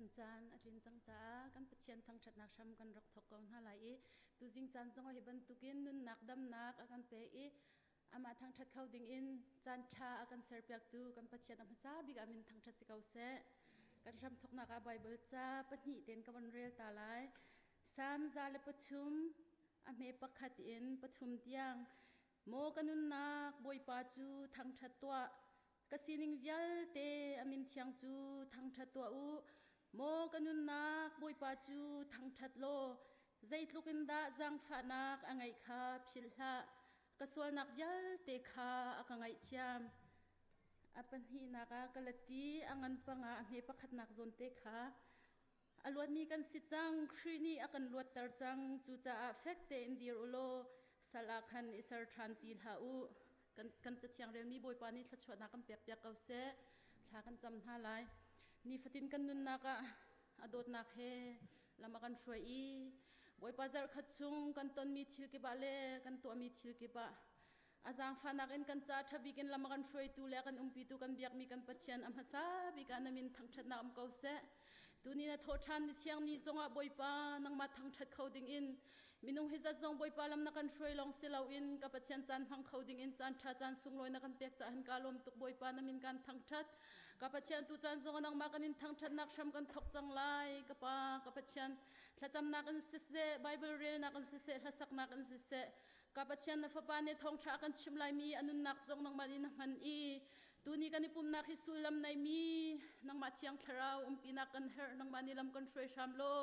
Thlacam caan a tlin cang caah kan Pathian thangṭhatnak hram kan rak thawk ko hna lai i tuzing caan zong hi bantukin nunnak damnak a kan pe i amah thangṭhat kho dingin caan ṭha a kan serpiaktu kan Pathian a hmasa bik ah min thangṭhat si ko seh. Kan hram thawknak ah Baibal ca pahnih ten ka von rel ta lai. Salm 103 a hme pakhat in pathum tiang Maw ka nunnak Bawipa cu thangṭhat tuah Ka sining vialte a min thiang cu thangṭhat tuah u. Maw ka nunnak Bawipa cu thangṭhat law zeitluk in dah zaangfahnak a ngeih kha philh hlah. Ka sualnak vialte kha a ka ngaihthiam. A pahnihnak ah ka lati a ngan panga a hme pakhatnak zawn te kha a luatmi kan si cang. Khrih nih a kan luatter cang. Cucaah fek tein dir u law sal ah khan i ser ṭhan ti hlah u. Kan cathiang relmi Bawipa nih thluachuahnak kan pekpiak ko seh. Thla kan cam hna lai. Nifatin kan nunnak ah a dawtnak he lam a kan hruai i Bawipa zarh khat chung kan tonmi thil kip ah le kan tuahmi thil kip ah a zaangfahnak in kan ca ṭha bik in lam a kan hruaitu le a kan umpitu kan biakmi kan Pathian a hmasa bik ah na min thangṭhatnak um ko seh. Tuni na thawhṭhan ni thiang ni zongah Bawipa nangmah thangṭhat kho dingin minung hi zat zong Bawipa lam na kan hruai lawng si loin ka Pathian caan hmang kho dingin caan ṭha caan sunglawi na kan pek caah hin ka lawm tuk Bawipa na min kan thangṭhat. Ka Pathian tu caan zongah nangmah kan in thangṭhatnak hram kan thawk cang lai ka Pa ka Pathian thlacamnak in siseh Bible relnak in siseh hlasaknak in siseh Ka Pathian na fapa nih thawngṭha a kan chimh laimi a nunnak zong nangmah nih na hman i tuni kan i pumnak hi sullam neimi nangmah thiang thlarau umpinak kan herh nangmah nih lam kan hruai hram law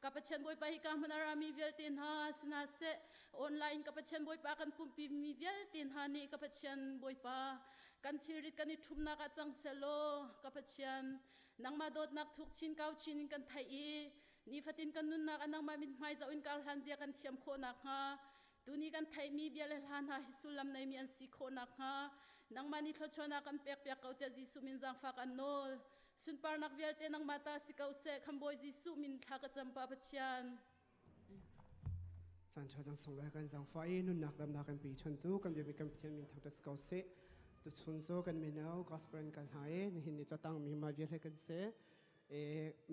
ka Pathian Bawipa hi ka hmun a rami vialte hna si hna seh online ka Pathian Bawipa kan pumpi mi vialte hna nih ka Pathian Bawipa kan thilrit kan i ṭhumnak ah cang seh law ka Pathian nangmah dawtnak thuk chin kau chin in kan theih i Nifatin kan nunnak ah nangmah mithmai zoh in kar hlan zia kan thiam khawh nakhnga tuni kan theihmi bia le hla hna hi sullam neimi an si khawh nakhnga nangmah nih thluachuahnak kan pekpiak ko tiah Jesuh min zaangfak an nawl. Sunparnak vialte nangmah ta si ko seh khambawi Jesuh min thla ka cam pa Pathian. Caan ṭha cang sung lai kan zaangfah i nunnak damnak kan pe ṭhan tu kan biami kan Pathian min thangṭhat ko seh. Tuchun cu kan mino gospel in kal hna i nihin ni catang mi ma vial he kan si.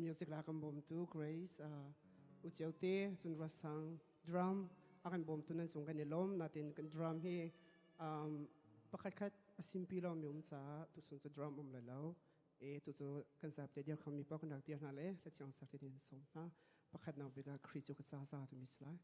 Music la kan bawmtu Grace u Ceu te cun Ruasang drum a kan bawmtu nan cung kan i lawm natin kan drum hi pakhat khat a simpi lo mi um caah tuchun cu drum um lai lo e tu cu kan zap te dir khomi pa kan rak dir hna le hlathiang sak te in som hna pakhat nak bik ah Khrih cu ka ca za tu mi si lai.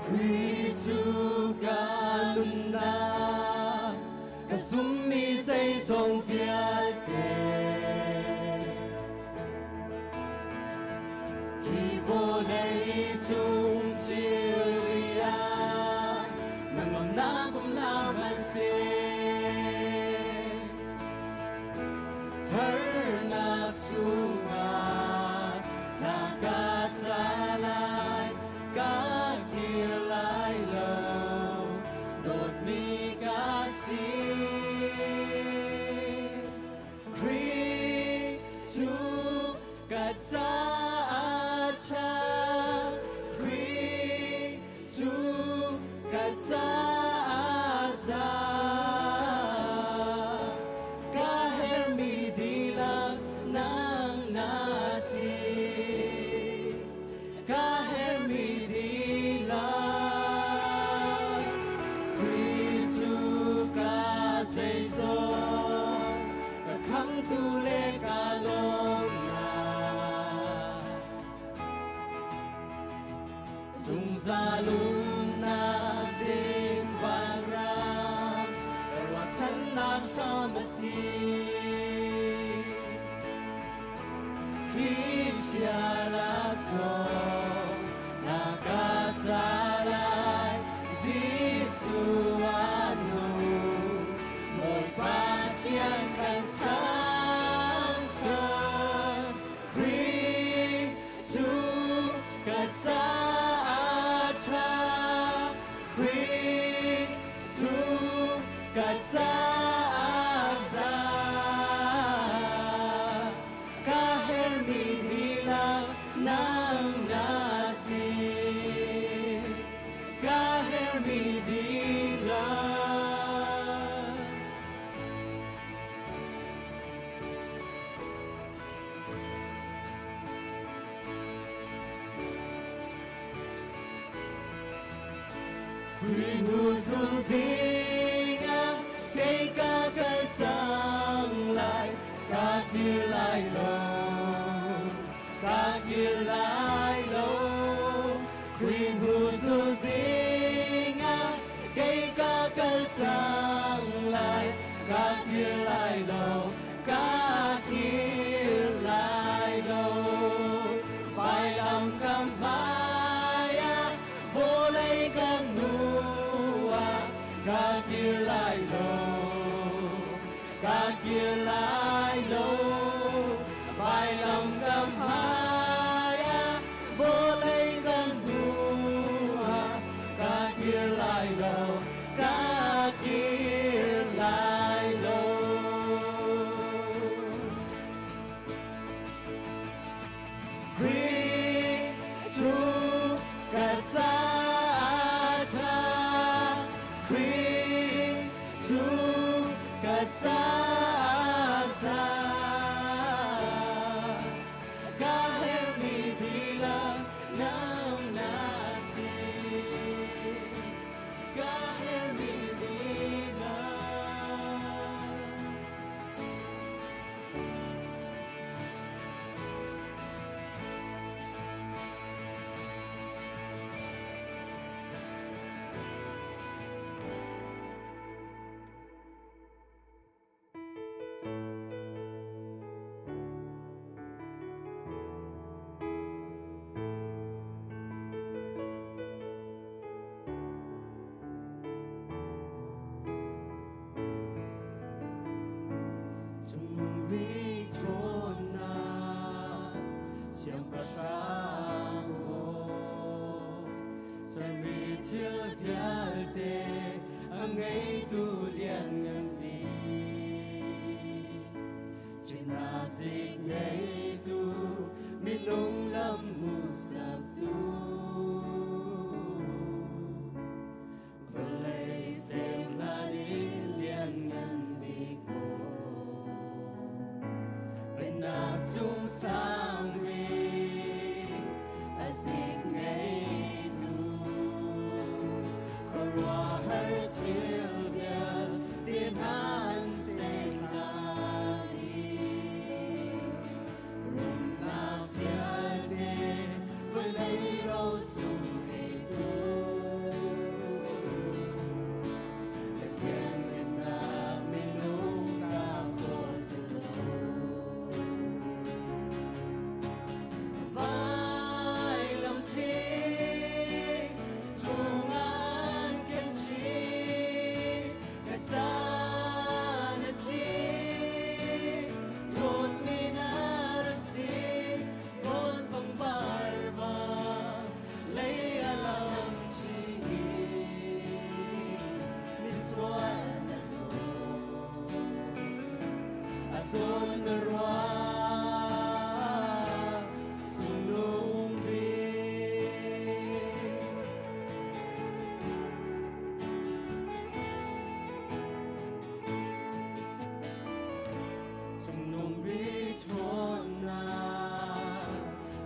Khrih cu ka nunnak ka zummi zeizong vialte hi vawlei cung thilri ah na ngamnak um hlah hmanhseh Harnak chungah thla ka sa lai, ka kir lai lo, dawtmi ka si. Khrih cu ka caah ṭha, Khrih cu ka caah za. Ka hermi dihlak nang na si. Ka hermi dihlak Khrih cu ka zeizong ka khamtu le ka lawmnak. Zungzal umnak ding vanram ka ruahchannak hram a si. Thlichia lak zong na ka sa lai Jesuh a nung Bawipa thiang kan thangṭhat Khrih. hermi dihlak. Khrih hnu zul dingah kei ka kal cang lai, ka kir lai lo, ka kir lai lo. Khrih hnu zul dingah kei ka kal cang lai, ka kir lai lo, ka kir lai lo. Vailam kam hmaiah vawlei kan hnu ah ka kir lai lo, ka kir lai lo. Vailam kam hmaiah vawlei kan hnu ah ka kir lai lo, ka kir lai lo. Khrih cu ka caah ṭha, Khrih cu ka caah za. Ka herhmi dihlak nang na si. Ka herhmi dihlak. Cungnung bik ṭhawnnak siangpahrang aw, sermi thil vialte a ngeitu lianngan bik. Fimnak zik ngeitu minung lam hmuhsaktu. Vawlei semhlan in lianngan bik maw, pennak cung sang bik a zik ngeitu, khuaruahhar thil vialte hna an semhlan i rumnak vialte vawlei rosung ngeitu. Pathian nunnak minung ta khawh si lo. Vailam thing cungah an kan chih, ka caan a thi. Dawtmi na rak si, rose pangpar bang lei a lam chih misual na hlaw. A zawn na ruah cungnung bik. Cungnung bik ṭhawnnak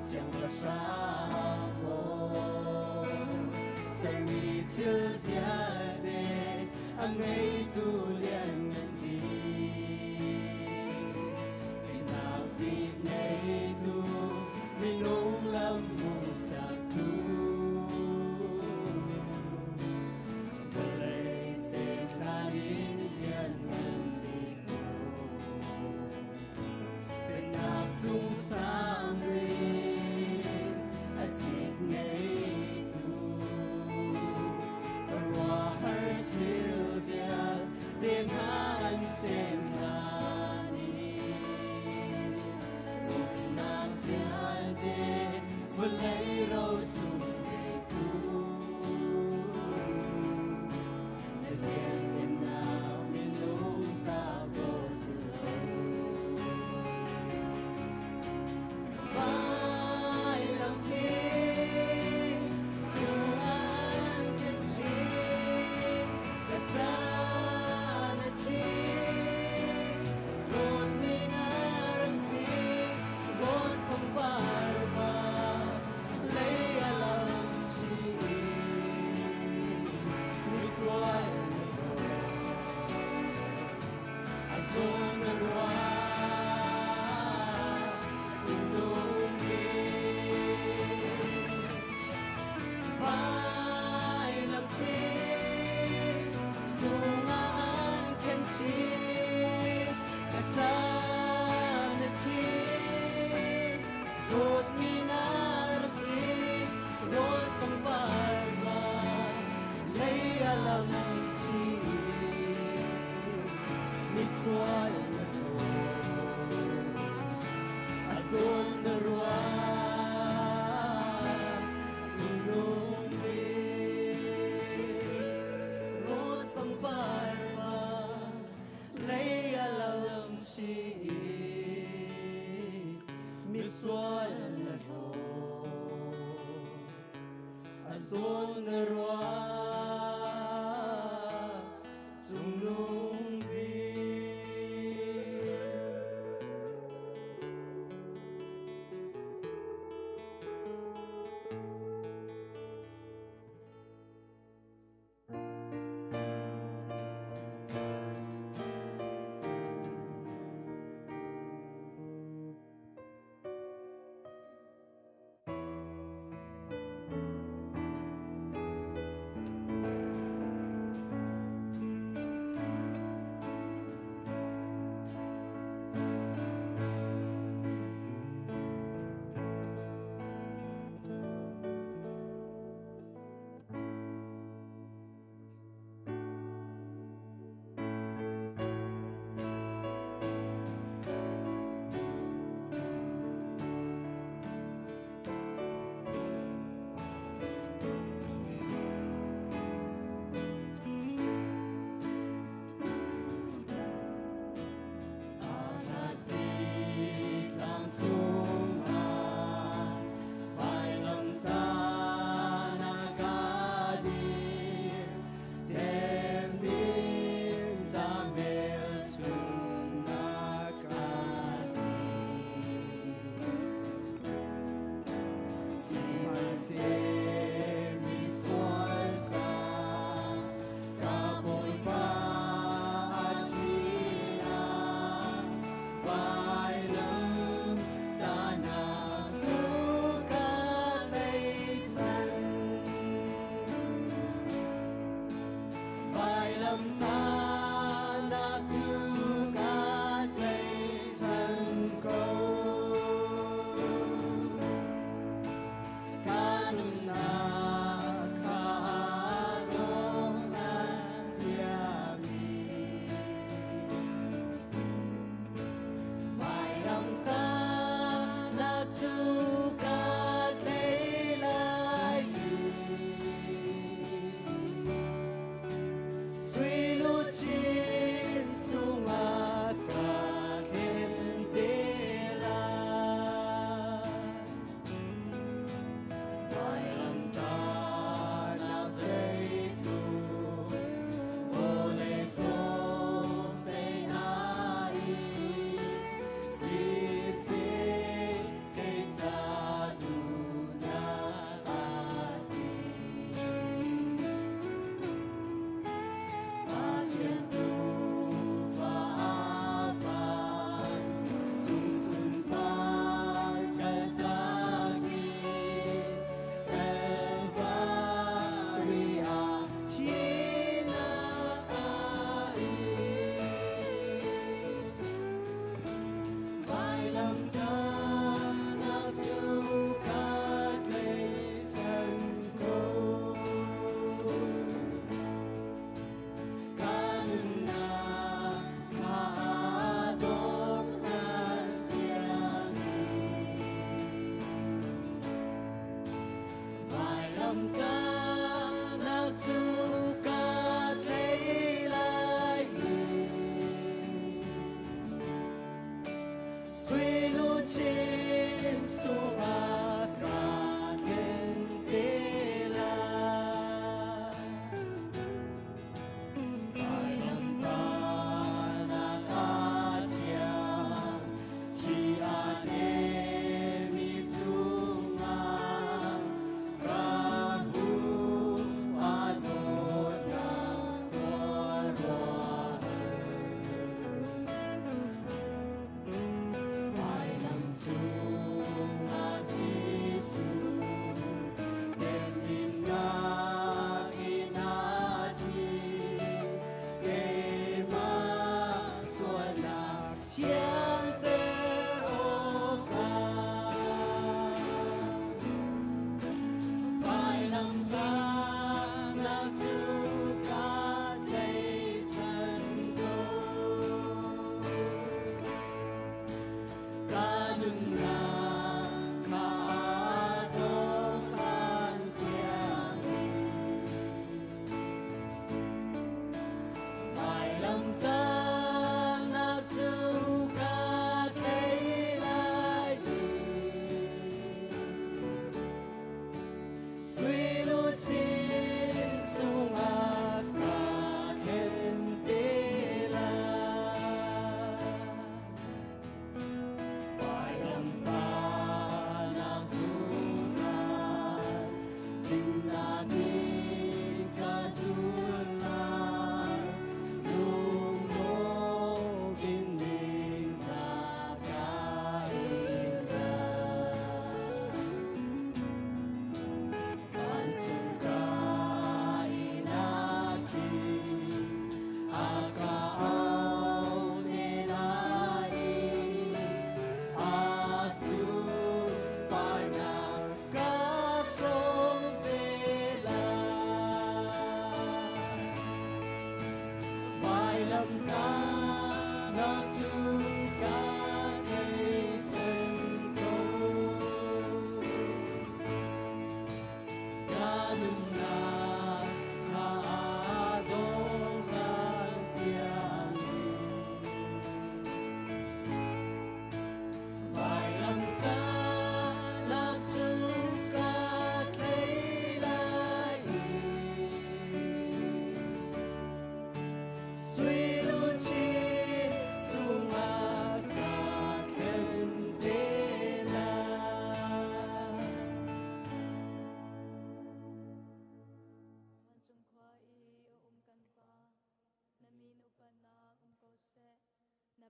siangpahrang aw, sermi thil vialte a ngeitu lianngan bik. Fimnak zik ngeitu minung lam hmuhsaktu. Vawlei sehlan in lianngan bik Pennak cung sang bik a zik ngeitu khuaruahhar thil vialte hna an sem hlan in rumnak vialte vawlei rosung ngeitu na lianngannak minung ta ko si lo. Vailam thing cungah an kan chih.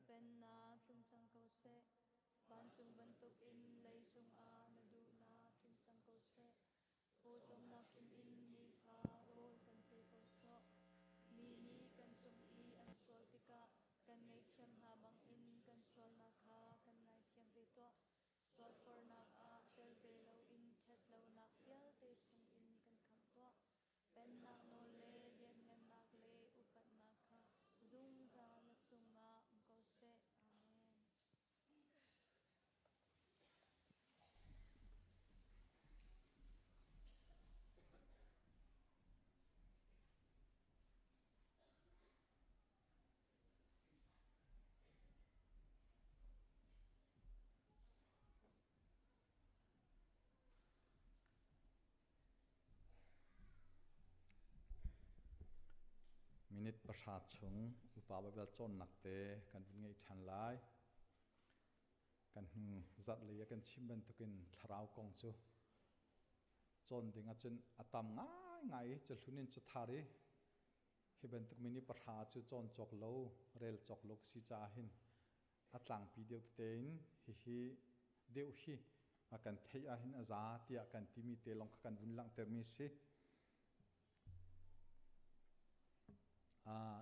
Pennak tlung cang ko seh. Vancung bantukin leicung ah na duhnak tling cang ko seh. Pawcawmnak in nifa rawl kan pe ko sawh. Mi nih kan cung i an sual tikah kan ngaihthiam hna bangin kan sualnak kha kan ngaithiam ve tuah. Sualfornak ah tel ve loin ṭhatlonak vialte chungin kan khamh tuah. Pennak nawl le lianngannak le upatnak kha zungzal na cungah um ko seh. Amen. Minute pahra chung upa Baibal cawnnak te kan vun ngei ṭhan lai. Kan hnu zarh lei ah kan chim bantukin thlarau kong cu cawn ding ahcun a tam ngaingai i cahlun in cathar i hi bantuk minute pahra cu cawn cawk lo, rel cawk lo si caah hin a tlangpi deuh tete in hihi deuh hi a kan theih ahhin a za tiah kan timi te lawng kha kan vun langhtermi a si.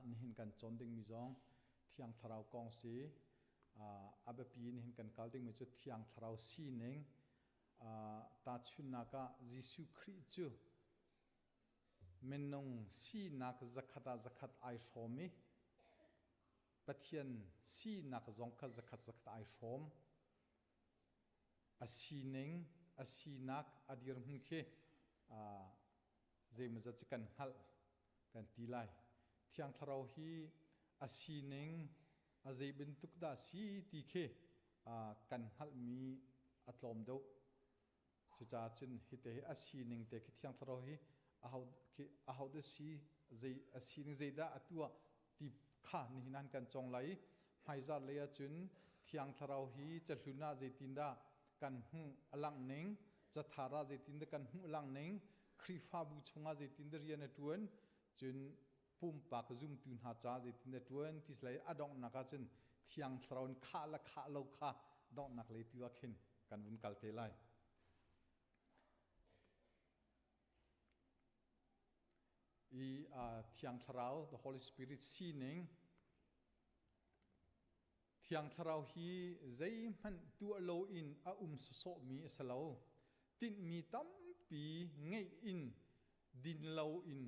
Nihin kan cawn dingmi zong Thiang Thlarau kong si. A biapi nihin kan kal dingmi cu Thiang Thlarau sining tahchunhnak ah Jesuh Khrih cu minung sinak zakhat ah zakhat ai hrawm i Pathian sinak zong kha zakhat zakhat ai hrawm. A sining, a sinak, a dirhmun khi zeimawzat cu kan hngalh kan ti lai. Thiang Thlarau hi a sining, a zei bantuk dah si ti khi kan hngalhmi a tlawm deuh. Cucaah cun hite hi a sining te khi Thiang Thlarau hi aho khi aho dah si zei a sining zeidah a tuah ti kha nihin an kan cong lai i hmaizar lei ahcun Thiang Thlarau hi cahlun ah zeitindah kan hmuh a langh ning cathar ah zeitindah kan hmuh a langh ning Khrihfabu chungah zeitindah rian a ṭuan cun pumpak zumtu hna ca zeitindah ṭuan ti lei a donghnak ahcun Thiang Thlarau in khah le khah lo kha donghnak lei tu ah khin kan vun kal te lai. I Thiang Thlarau, the Holy Spirit sining Thiang Thlarau hi zeihmanh tuah loin a um sawsawhmi a si lo. Tinhmi tampi ngeih in din loin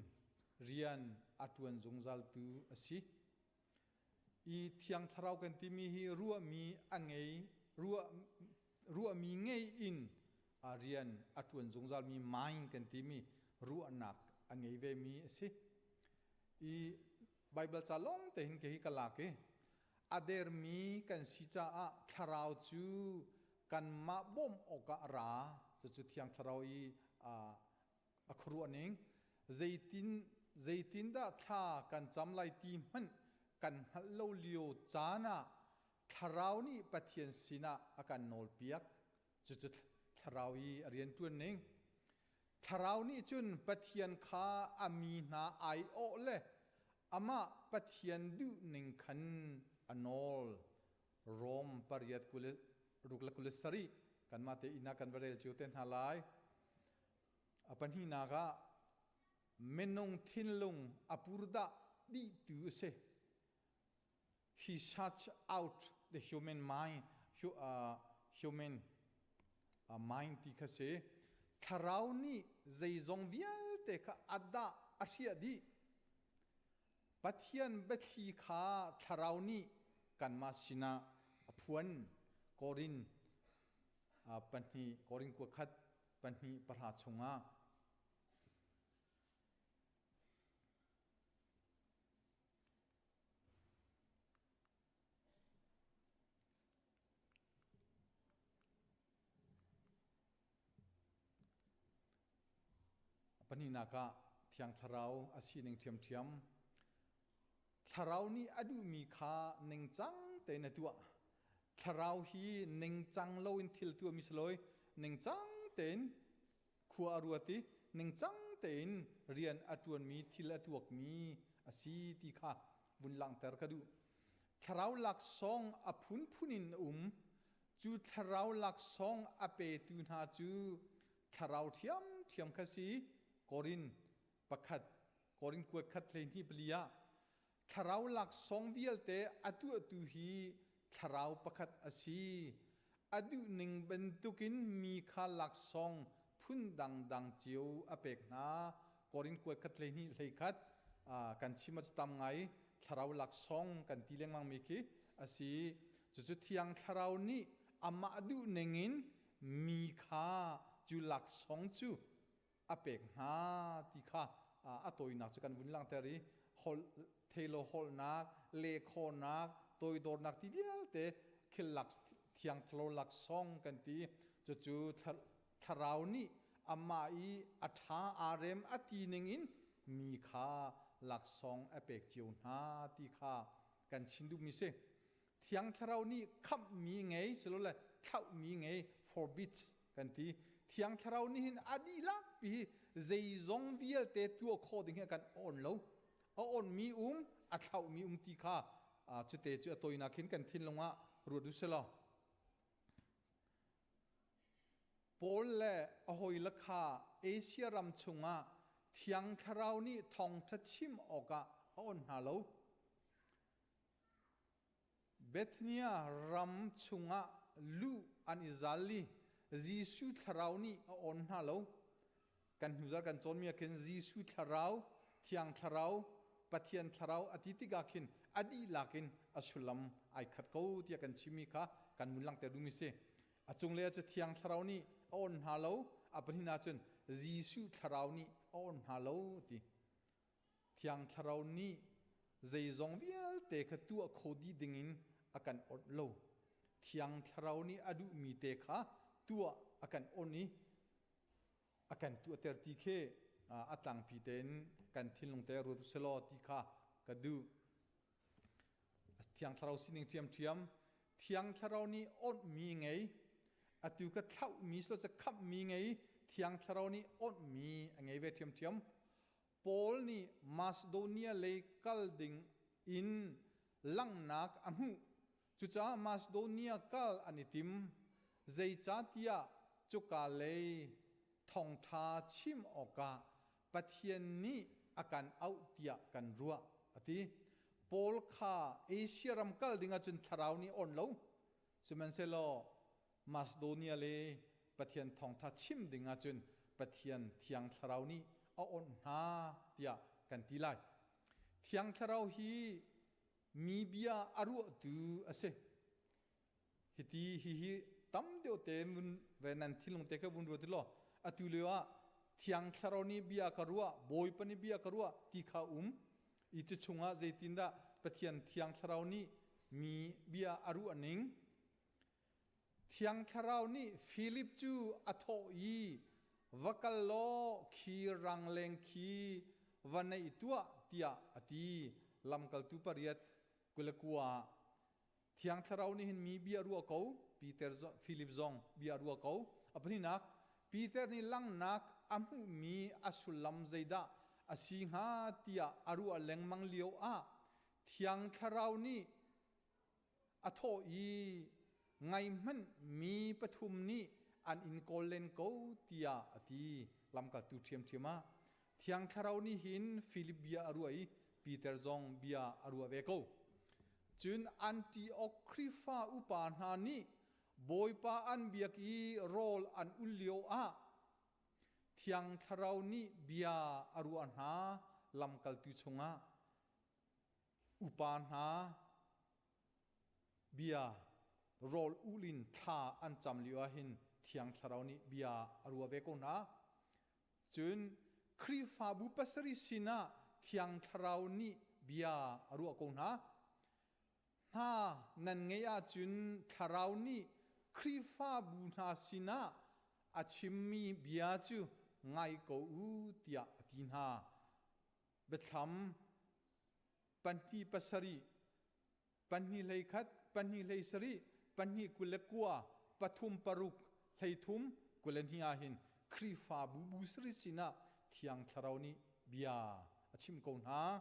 rian a ṭuan zungzaltu a si. I Thiang Thlarau kan timi hi ruahmi a ngei, ruahmi ngei in a rian a ṭuan zungzalmi mind kan timi ruahnak a ngei vemi a si. I Baibal ca lawng te hin kei hi ka lak i a dermi kan si caah thlarau cu kanmah bawmh awkah a ra. Cucu Thiang Thlarau i a khuaruah ning zeitin zeitindah thla kan cam lai ti hmanh kan hngalh lo lio caan ah thlarau nih Pathian sinah a kan nawlpiak. Cucu thlarau i a rianṭuan ning. Thlarau nih cun Pathian kha a mi hna aiawh le amah Pathian duhning khan a nawl. Rom pariat ruk le 27 kanmah te inn ah kan va rel cio te hna lai. A pahnihnak ah minung thinlung a purdah dihtu a si. He search out the human mind, human mind ti kha si. Thlarau nih zeizong vialte kha a dah a hriah dih. Pathian biathli kha thlarau nih kanmah sinah a phuan. Korin pahnih Korin kua khat pahnih pahra chungah Pahnihnak ah Thiang Thlarau a sining ṭhiamṭhiam. Thlarau nih a duhmi kha ningcang tein a tuah. Thlarau hi ningcang loin thil tuahmi si loi ningcang tein khua a ruat i ningcang tein rian a ṭuanmi thil a tuakmi a si ti kha vun langhter ka duh. Thlarau laksawng a phunphun in a um. Cu thlarau laksawng a petu hna cu thlarau ṭhiamṭhiam kha si. Korin pakhat Korin kuat khat 12 pali ah thlarau laksawng vialte a tuahtu hi thlarau pakhat a si. A duhning bantukin mi kha laksawng phun dangdang cio a pek hna. Korin kuat khat 12 hleikhat kan chim a tam ngai thlarau laksawng kan ti lengmang mi khi a si. Cucu thiang thlarau nih amah duhning in mi kha cu laksawng cu a pek hna ti kha a tawinak cu kan vun langhter i holh thelo holhnak lehkhawhnak toidornak ti vialte khil lak thiang thlarau laksawng kan ti cucu thlarau nih amah i a ṭha aa rem a ti ning in mi kha laksawng a pek cio hna ti kha kan chin duhmi si Thiang Thlarau nih khamhmi ngei silole thlauhmi ngei forbids kan ti. Thiang Thlarau nih hin a dihlak pi zeizong vialte tuah khawh ding hi a kan on lo. A onmi um, a thlauhmi um ti kha cute cu a toinak hin kan thinlung ah ruat u selaw. Paul le a hawile kha Asia ram chungah Thiang Thlarau nih thawngṭha chim awkah a on hna lo. Bethnia ram chungah luh an i zal i Jesuh thlarau nih a awn hna lo. Kan hnuzar kan cawnmi ah khin Jesuh thlarau, Thiang Thlarau, Pathian thlarau a ti tikah khin a dihlak in a sullam ai khat ko tiah kan chimmi kha kan vun langhter duhmi si. A cunglei ah cu Thiang Thlarau nih a awn hna lo, a pahnihnak cun Jesuh thlarau nih a awn hna lo ti. Thiang Thlarau nih zeizong vialte kha tuah kho dih dingin a kan awnh lo. Thiang Thlarau nih a duhmi te kha tuah a kan awnh i a kan tuahter ti khi a tlangpi tein kan thinlung te ruat uselaw ti kha ka duh. Thiang Thlarau sining ṭhiamṭhiam Thiang Thlarau nih awnhmi ngei atu ka thlauhmi silo ca khamhmi ngei Thiang Thlarau nih awnhmi a ngei ve ṭhiamṭhiam. Paul nih Macedonia lei kal ding in langhnak a hmuh. Cucaah Macedonia kal an i tim. Zeicahtiah cuka lei thawngṭha chim awkah Pathian nih a kan auh tiah kan ruah, a ti. Paul kha Asia ram kal ding ahcun thlarau nih on lo. Sihmanhsehlaw Macedonia le Pathian thawngṭha chim ding ahcun Pathian thiang thlarau nih a onh hna tiah kan ti lai. Thiang thlarau hi mi bia a ruahtu a si. Hiti hihi tam deuh te vun ve nan thinlung te kha vun ruat law atu lio ah thiang thlarau nih bia ka ruah Bawipa nih bia ka ruah ti kha um i cu chungah zeitindah Pathian thiang thlarau nih mi bia a ruah ning Thiang Thlarau nih Filip cu a thawh i, Va kal law khi rangleng khi va naih tuah, tiah a ti. Lamkaltu pariat 29 ah Thiang Thlarau nih hin mi bia ruah ko, Peter Filip zong bia ruah ko. A pahnihnak, Peter nih langhnak a hmuhmi a sullam zeidah a si hnga tiah a ruah lengmang lio ah Thiang Thlarau nih A thawh i ngaihmanh mi pathum nih an in kawl len ko tiah a ti. Lamkaltu ṭhiamṭhiam ah Thiang Thlarau nih hin Filip bia a ruah i Peter zong bia a ruah ve ko. Cun Antiok Khrihfa upa hna nih Bawipa an biak i rawl an ul lio ah Thiang Thlarau nih bia a ruah hna lamkaltu chungah Upa hna bia rawl ul in thla an cam lio ah hin Thiang Thlarau nih bia a ruah ve ko hna. Cun Khrihfabu pasarih sinah Thiang Thlarau nih bia a ruah ko hna. Hna nan ngeih ahcun Thlarau nih Khrihfabu hna sinah a chimmi bia cu ngai ko u tiah a ti hna. Biathlam pahnih pasarih, pahnih hleikhat, pahnih hleisarih, pahnih 29, pathum paruk, hleithum 22 ah hin Khrihfabu bu sarih sinah Thiang Thlarau nih bia a chim ko hna.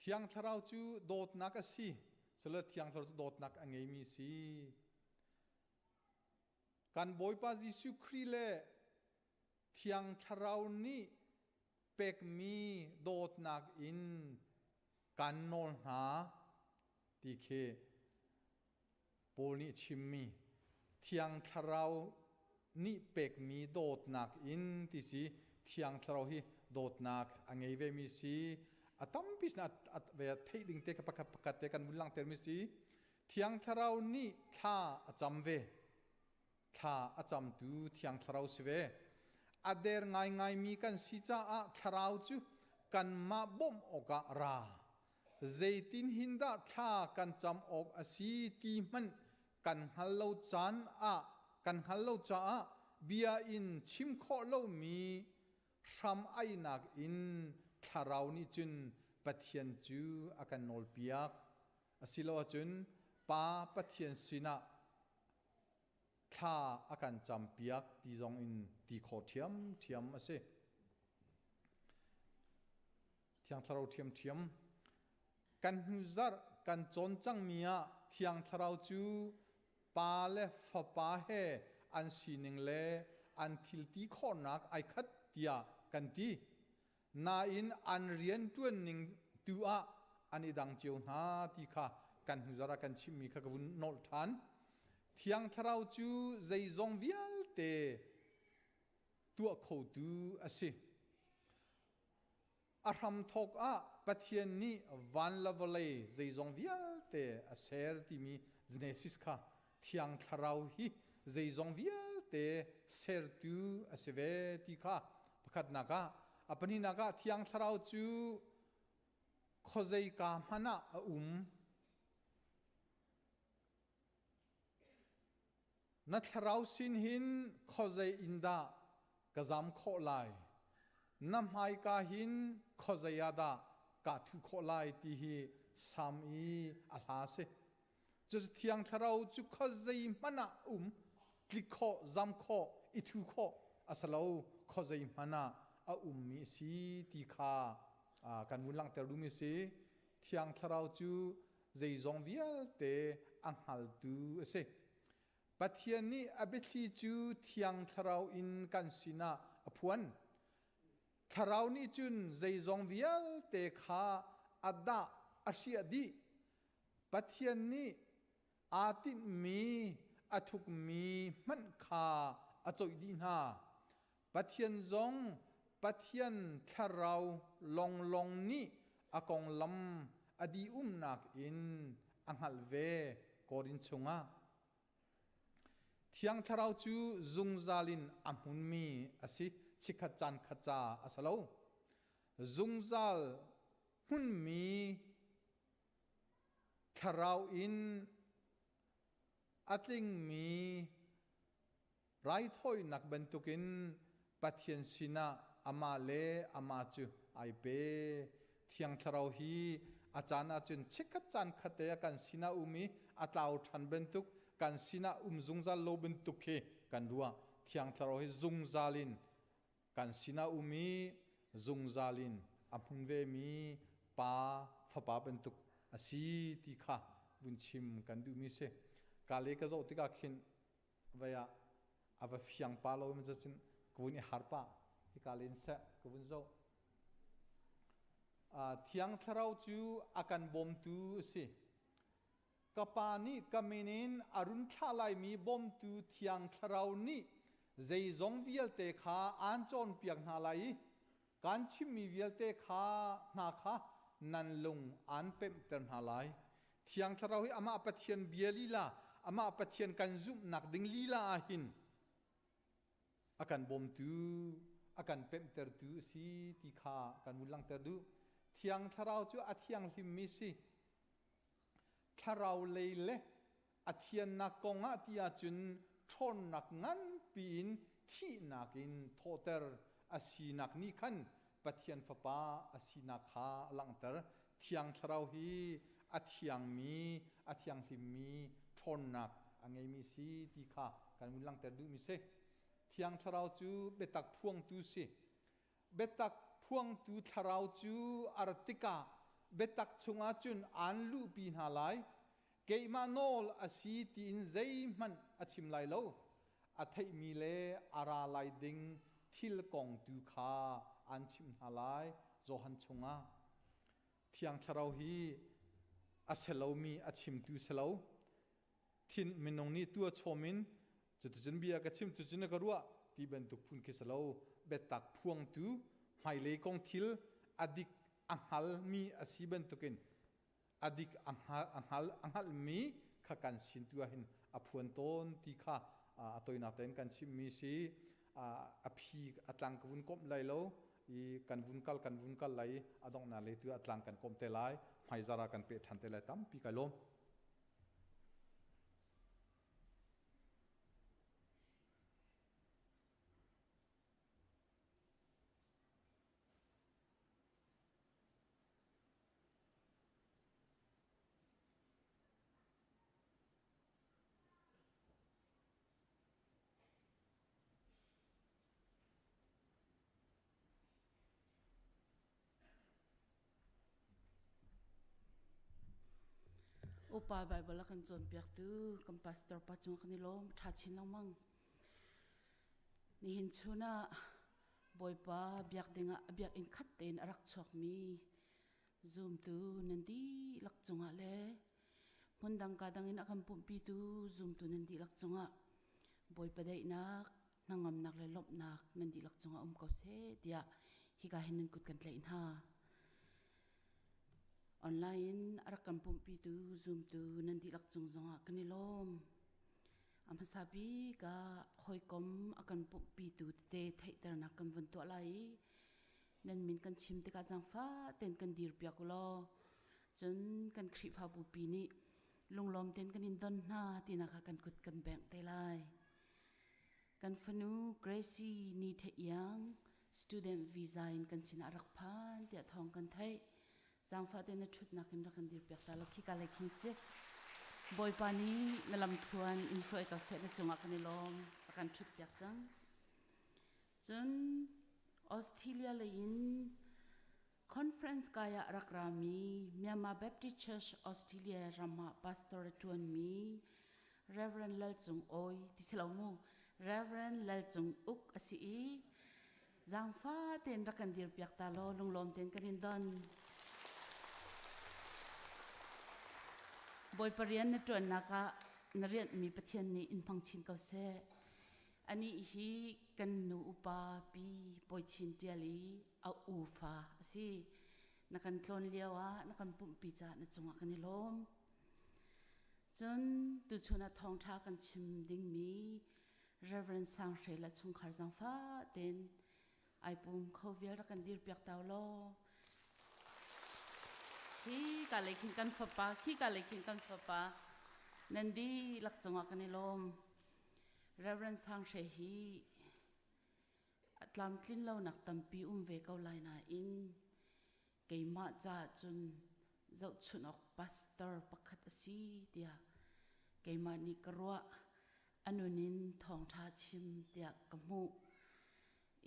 Thiang Thlarau cu dawtnak a si. Cule Thiang Thlarau cu dawtnak a ngeimi si. Kan Bawipa Jesuh Khrih le Thiang Thlarau nih pekmi dawtnak in kan nawl hna ti khi Paul nih chimmi Thiang Thlarau nih pekmi dawtnak in ti si. Thiang Thlarau hi dawtnak a ngei ve mi si. A tampi sin ve theih ding te pakhat pakhat te kan vun langhter mi si. Thiang Thlarau nih thla a cam ve. Thla a camtu Thiang Thlarau si ve. A der ngaingaimi kan si caah Thlarau cu kanmah bawmh awkah ra. Zeitin hin dah thla kan cam awk a si ti hmanh kan hngal lo caan ah kan hngal lo caah bia in chim khawh lomi hram ainak in Thlarau nih cun Pathian cu a kan nawlpiak. Asiloahcun Pa Pathian sinah thla a kan campiak ti zong in ti khawh ṭhiamṭhiam a si. Thiang Thlarau ṭhiamṭhiam. Kan hnuzarh kan cawn cangmi ah Thiang Thlarau cu Pa le Fapa he an sining le an thil ti khawhnak ai khat tiah kan ti. Nain an rianṭuan ning tu ah an i dang cio hna ti kha kan hnuzarh ah kan chimmi kha ka vun nolh ṭhan. Thiang Thlarau cu zeizong vialte tuah khotu a si. A hramthawk ah Pathian nih van le vawlei zeizong vialte a ser timi Genesis kha Thiang Thlarau hi zeizong vialte sertu a si ve ti kha pakhatnak ah, a pahnihnak ah Thiang Thlarau cu khuazeika hmanh ah a um. Na thlarau sin hin khuazei in dah ka zam khawh lai? Na hmaika hin khuazei ah dah kaa thuh khawh lai ti hi Salm i a hla a si. Cucu Thiang Thlarau cu khuazei hmanh ah um, tlik khawh, zam khawh, i thu khawh a si lo, khuazei hmanh ah a ummi a si ti kha kan vun langhter duhmi a si. Thiang Thlarau cu zeizong vialte a hngaltu a si. Pathian nih a biathli cu Thiang Thlarau in kan sinah a phuan. Thlarau nih cun zeizong vialte kha a dah a hriah dih. Pathian nih aa tinhmi a thukmi hmanh kha a coih dih hna. Pathian zong Pathian Thlarau lawnglawng nih a konglam a dihumnak in a hngalh ve Korin chungah. Thiang Thlarau cu zungzal in a hmunmi a si, chikkhat caan khat ca a si lo. Zungzal hmunmi Thlarau in a tlingmi raithawinak bantukin Pathian sinah amah le amah cu ai pe. Thiang Thlarau hi a caan ahcun chikkhat caan khat te ah kan sinah um i a tlau ṭhan bantuk, kan sinah um zungzal lo bantuk khi kan ruah. Thiang Thlarau hi zungzal in kan sinah um i zungzal in a hmun vemi Pa, Fapa bantuk a si ti kha vun chim kan duhmi si. Ka le ka zoh tikah khin vai ah a va fiang pa lo mi cun ka vun i har pah. Hika len seh ka vun zoh. Thiang Thlarau cu a kan bawmtu a si. Ka Pa nih ka min in a run thlah laimi bawmtu Thiang Thlarau nih zeizong vialte kha aan cawnpiak hna lai i kaan chimmi vialte kha hna kha nan lung aan pemhter hna lai. Thiang Thlarau hi amah Pathian bia lila, amah Pathian kan zumhnak ding lila ah hin a kan bawmtu, a kan pemhtertu a si ti kha kan vun langhter duh. Thiang Thlarau cu a thianghlimmi si. Thlarau lei le a thiannak kong ah ti ahcun ṭhawnnak nganpi in thihnak in thawhter a sinak nih khan Pathian Fapa a sinak kha a langhter. Thiang Thlarau hi a thiangmi, a thianghlimmi ṭhawnnak a ngeimi si ti kha kan vun langhter duhmi si. Thiang Thlarau cu biatak phuangtu si. Biatak phuangtu Thlarau cu a rat tikah. Biatak chungah cun aan luhpi hna lai. Keimah nawl a si tiin zeihmanh a chim lai lo. A theihmi le a ra lai ding thil kong tu kha aan chimh hna lai. Johan chungah Thiang Thlarau hi a si lomi a chimtu si lo. Thin minung nih tua chawm in cuticun bia ka chim cucun ka ruah ti bantuk phun khi si lo. Biatak phuangtu hmailei kong thil a dik a hngalmi a si bantukin a dik a hngal a hngalhmi kha kan sin tu ah hin a phuan tawn ti kha a toinak tein kan chimmi si. A phi a tlang ka vun komh lai lo i kan vun kal kan vun kal lai i a donghnak lei tu a tlang kan komh te lai hmaizar ah kan peh ṭhan te lai tampi kai lawm. Upa Bible a kan cawnpiaktu kan pastor pa cung kan i lawm ṭha chin lengmang. Nihin chun ah Bawipa biak dingah a biakinn khat tein a rak chuakmi zumtu nan dihlak cungah le hmundang ka dang in a kan pumhpitu zumtu nan dihlak cungah Bawipa daihnak, hnangamnak le lawmhnak nan dihlak cungah um ko seh tiah hika hin nan kut kan tlaih hna. Online in a rak kan pumhpitu zumtu nan dihlak cung zongah kan i lawm. A hmasa bik ah hawikom a kan pumhpitu tete theihternak kan vun tuah lai i nan min kan chim tikah zaangfah tein kan dirpiak u law cun kan Khrihfabu pi nih lunglawm tein kan in don hna tinak kha kan kut kan bengh te lai. Kan fanu Gracie Ni The Iang student visa in kan sinah rak phan tiah thawng kan theih. Zaangfah te na ṭhutnak in rak kan dirpiak ta law khika lei khin si. Bawipa nih na lamthluan in hruai ko seh na cungah kan i lawm a kan ṭhutpiak cang. Cun Australia lei in Conference kai ah rak rami Myanmar Baptist Church Australia ram ah pastor a ṭuanmi Reverend Lal Cung Awi ti si lo mu Reverend Lal Cung Uk a si i zaangfa tein rak kan dirpiak ta law lunglawm tein kan in don. Bawipa rian na ṭuannak ah na rianhmi Pathian nih in hmang chin ko seh. Anih hi kan nu upa Pi Bawi Chin Ṭial i a ufa a si. Na kan tlawn lio ah na kan pumhpi caah na cungah kan i lawm. Cun tuchun ah thawngṭha kan chim dingmi Reverend Sang Hre le chungkhar zaangfah tein ai pum kho vial rak kan dirpiak tau law. Hi ka lei khin kan fapa, khi ka lei khin kan fapa, nan dihlak cungah kan i lawm. Reverend Sang Hre hi a tlamtlin lonak tampi um ve ko lai nain keimah caah cun zohchunh awk pastor pakhat a si tiah keimah nih ka ruah a nun in thawngṭha chim tiah ka hmuh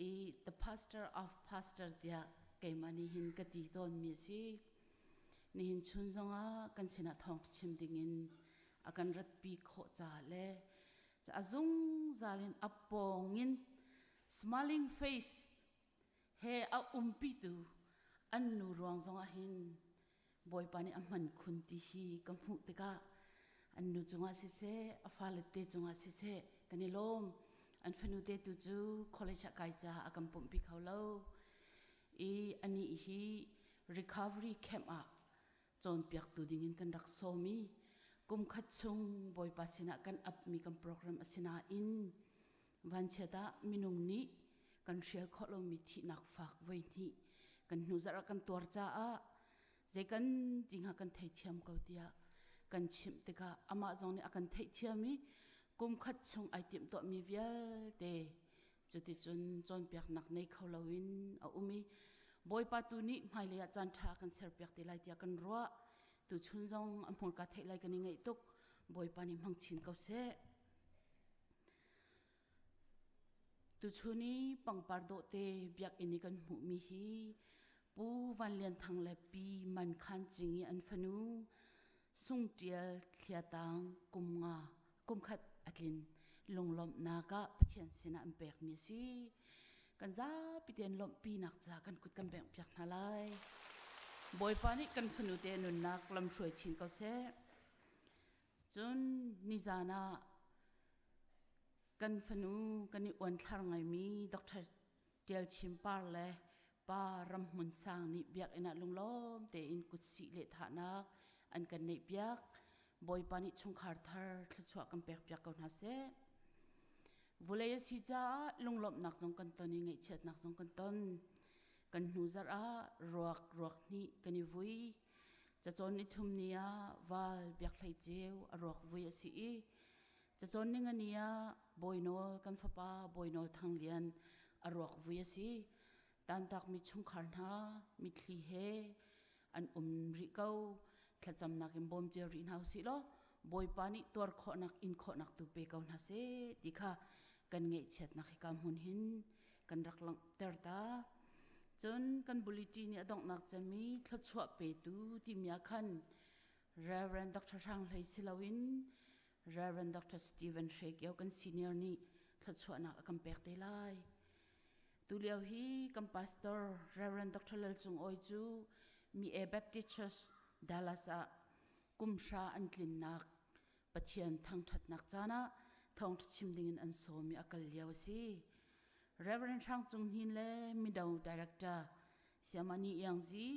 i the pastor of pastor tiah keimah nih hin ka ti tawnmi a si nihin chun zongah kan sinah thawngṭha chim dingin a kan ratpi khawh caah le a zungzal in a pawngin smiling face he a umpitu an nu ruang zongah hin Bawipa nih a hman khun ti hi ka hmuh tikah an nu cungah siseh a fale te cungah siseh kan i lawm an fanu te tu cu college ah kai caah a kan pumhpi kho lo i anih hi recovery camp ah cawnpiaktu dingin kan rak sawm i kum khat chung Bawipa sinah kan apmi kan program a si nain vanchiat ah minung nih kan hrial khawh lomi thihnak fak voi hnih kan hnu zarh ah kan tuar caah zei kan ti hnga kan theithiam ko tiah kan chimh tikah amah zong nih a kan theihthiam i kum khat chung ai timhtuahmi vialte cuticun cawnpiaknak nei kho loin a um i Bawipa tu nih hmailei ah caan ṭha kan serpiak te lai tiah kan ruah tuchun zong a hmurka theih lai kan i ngaih tuk Bawipa nih hmang chin ko seh Tuchun i pangpar dawhte biakinn i kan hmuhmi hi Pu Van Lian Thang le Pi Man Khan Cing i an fanu Sung Ṭial Thliatang kum nga kum khat a tlin lunglawmhnak ah Pathian sinah an pekmi a si. Kan zapi tein lawmhpinak ca kan kut kan bengh piak hna lai. Bawipa nih kan fanu te nunnak lamhruai chin ko seh. Cun nizan ah kan fanu kan i uanthlar ngaimi Dr. Ṭial Chin Par le Pa Ram Hmun Sang nih biakinn ah lunglawm tein kutsih le thahnak an kan neihpiak. Bawipa nih chungkhar thar thluachuah kan pekpiak ko hna seh. Vulei a si caah lunglawmhnak zong kan ton i ngaihchiatnak zong kan ton. Kan hnu zarh ah ruak ruak hnih kan i vui. Cacawn ni thum ni ah val biak hlei ceu a ruak vui a si i cacawn ni nga ni ah Bawinawl kan fapa Bawinawl Thang Lian a ruak vui a si. Tantakmi chungkhar hna mitthli he an um rih ko. Thlacamnak in bawm cio rih hna usih law Bawipa nih tuar khawhnak in khawhnak tu pe ko hna seh ti kha kan ngaihchiatnak hika hmun hin kan rak langhter ta. Cun kan bulletin nih a donghnak cemi thluachuah petu timi ah khan Reverend Dr. Hrang Hlei si loin Reverend Dr. Stephen Hre Kio kan senior nih thluachuahnak a kan pek te lai. Tulio hi kan pastor Reverend Dr. Lal Cung Awi cu Mi E Baptist Church Dallas ah kumhra an tlinnak Pathian thangṭhatnak caan ah thawngṭha chim dingin an sawm i a kal lio a si. Reverend Hrang Cung Hnin le Mino Director Siamani Iangzi,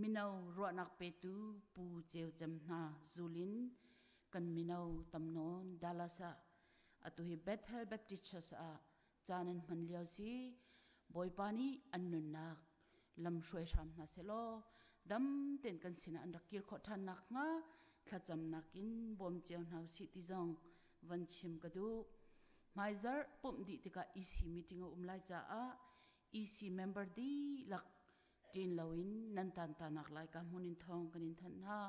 mino ruahnak petu Pu Ceu Cem hna zulin kan mino tamnawn Dallas ah atu hi Bethel Baptist Church ah caan an hman lio si. Bawipa nih an nunnak lamhruai hram hna sehlaw dam tein kan sinah an rak kir khawh ṭhan nakhnga thlacamnak in bawm cio hna usih ti zong van chim ka duh. Hmaizarh pumh dih tikah EC meeting a um lai caah EC member dihlak ṭin loin nan tantanak lai ka hmun in thawng kan in thanh hna.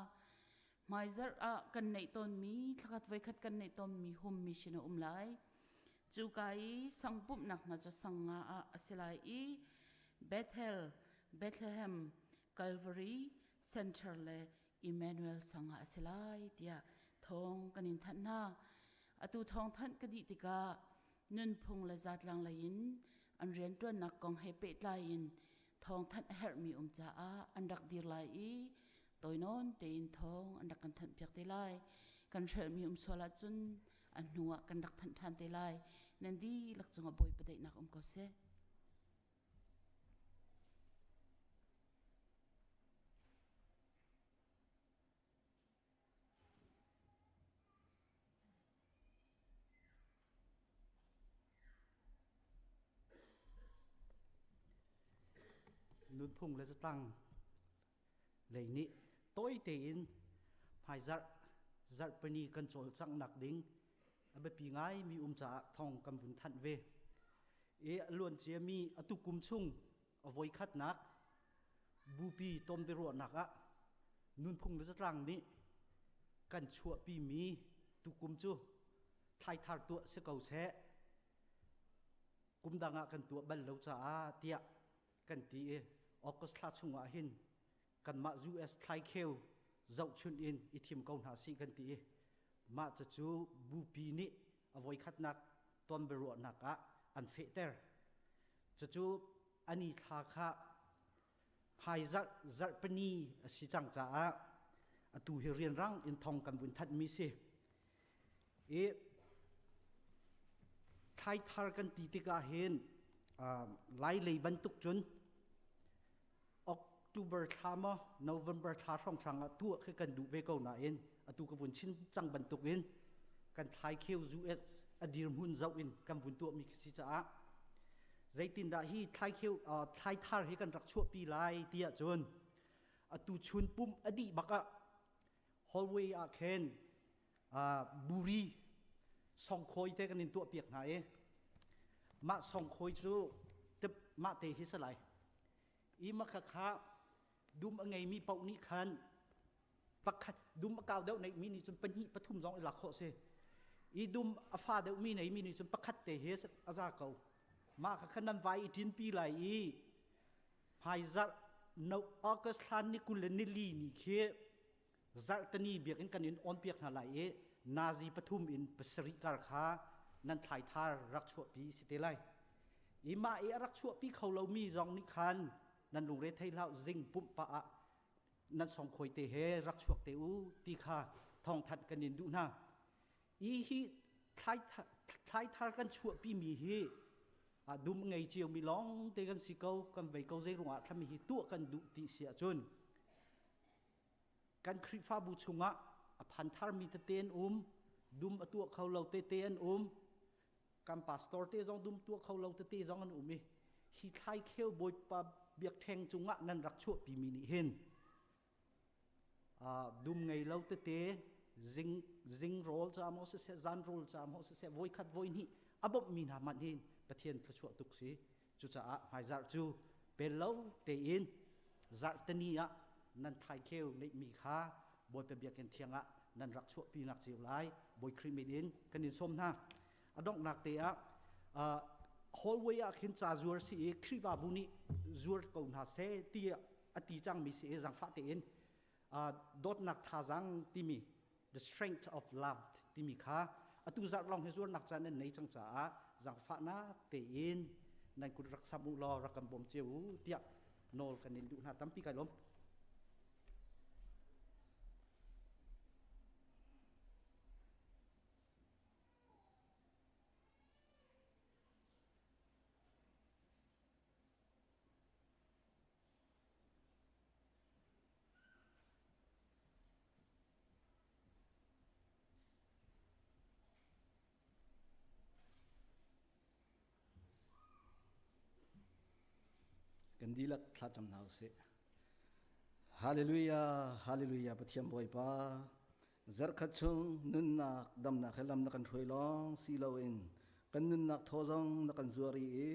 Hmaizarh ah kan neih tawnmi thlakhat voikhat kan neih tawnmi home mission a um lai. Cuka i sang pumhnak hna cu sang nga ah a si lai i Bethel, Bethlehem, Calvary, Center le Emmanuel sang ah a si lai tiah thawng kan in thanh hna. Atu thawng thanh ka dih tikah nunphung le zatlang lei in an rianṭuannak kong he pehtlai in thawngthanh a herhmi um caah an rak dir lai i tawinawn tein thawng an rak kan thanhpiak te lai. Kan hrelhmi um sual ahcun a hnu ah kan rak thanh ṭhan te lai. Nan dihlak cungah Bawipa daihnak um ko seh. Nunphung le zatlang lei nih tawi tein hmaizarh zarhpini kan cawlcanghnak ding a biapi ngai mi um caah thong kan vun thanh ve. I a luancia mi atu kum chung a voikhatnak bupi tonbiaruahnak ah nunphung le zatlang nih kan chuahpimi tukum cu thlaithar tuah si ko seh kum dang ah kan tuah bal lo caah tiah kan ti i August thla chungah hin kanmah US thlaikheu zohchunh in i thim ko hna sih kan ti i mah cucu bupi nih a voikhatnak tonbiaruahnak ah an fehter. Cucu ani thla kha hmaizarh zarhpini a si cang caah atu hi rianrang in thong kan vun thanhmi si. I thlaithar kan ti tikah hin lai lei bantuk cun October thla maw November thla hrawnghrang ah tuah khi kan duh ve ko nain atu ka vun chin cang bantuk in kan thlaikheu US a dirhmun zoh in kan vun tuahmi khi si caah zeitindah hi thlaikheu thlaithar hi kan rak chuahpi lai tiah cun atu chun pum a dih bak ah hallway ah khin buri songkhoi te kan in tuahpiak hna i mah songkhoi cu mah te hi salai i mah kha dum a ngeimi paoh nih khan pakhat dum a kau deuh neihmi nih cun pahnih pathum zong i lak khawh si i dum a fa deuhmi neimi nih cun pakhat te hi a za ko mah kha khan nan vai i ṭinpi lai i hmaizarh. No August thla ni 20 le nili ni khi zarhteni biakinn kan in on piak hna lai i nazi 3 in 7 kar kha nan thlai thar rak chuahpi si te lai. I mah i a rak chuahpi kho lomi zong nih khan nan lungre thei hlah zing pumh pah ah nan songkhoi te he rak chuak te u ti kha thawngthanh kan in duh hna. I hi thlai thar kan chuahpi mi hi dum ngei cio mi lawng te kan si ko kan vei ko zei ruangah thlami hi tuah kan duh ti si ahcun kan Khrihfabu chungah a phan tharmi tete an um dum a tuah kho lo tete an um kan pastor te zong dum tuah kho lo tete zong an um i hi thlai kheu Bawipa biakṭheng cungah nan rak chuahpi mi nih hin dum ngei lo tete zing zing rawl ca maw siseh zan rawl ca maw siseh voikhat voihnih a bawmh mi hna hmanh hin Pathian thluachuah tuk si. Cucaah hmaizarh cu pel lo tein zarhteni ah nan thlaikheu neihmi kha Bawipa biakinn thiang ah nan rak chuahpinak cio lai. Bawi Khrih min in kan in sawm hna. A donghnak te ah hallway ah khin ca zuar si i Khrihfabu nih zuar ko hna seh ti a ti cangmi si i zaangfah tein dawtnak thazaang timi the strength of love timi kha atu zarh lawng hi zuarnak caan nan nei cang caah zaangfahnak tein nan kut rak sam u law rak kan bawm cio u tiah nawl kan in duh hna. Tampi kai lawm. Kan dihlak thlacam hna usih. Hallelujah, hallelujah, Pathian Bawipa. Zarkhat chung nunnak damnak he lam na kan hruai lawng si loin kan nunnak thaw zong na kan zuar i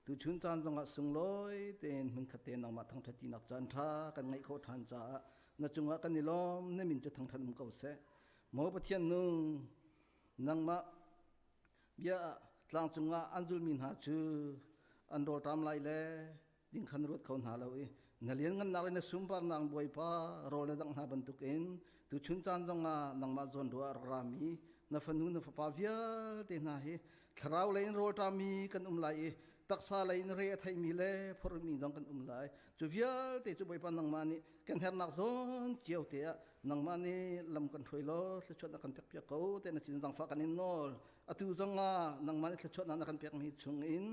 tuchun caan zongah sunglawi tein hmunkhat te nangmah thangṭhat tinak caan ṭha kan ngeih khawh ṭhan caah na cungah kan i lawm. Na min cu thangṭhat um ko seh. Maw Pathian nung, nangmah bia tlang cungah an zulmi hna cu an rawlṭam lai le ding khan ruat kho hna lo i na lianngannak le na sunparnak Bawipa rawl na dangh hna bantukin tuchun caan zongah nangmah zawn ruah a rak rami na fanu na fapa vialte hna hi thlarau lei in rawlṭami kan um lai i taksa lei in re a theimi le phorhmi zong kan um lai. Cu vialte cu Bawipa nangmah nih kan hernak zawn cio te ah nangmah nih lam kan hruai law thluachuahnak kan pekpiak ko te na sin zangfah kan in nawl. Atu zongah nangmah nih thluachuahnak na kan pekmi chungin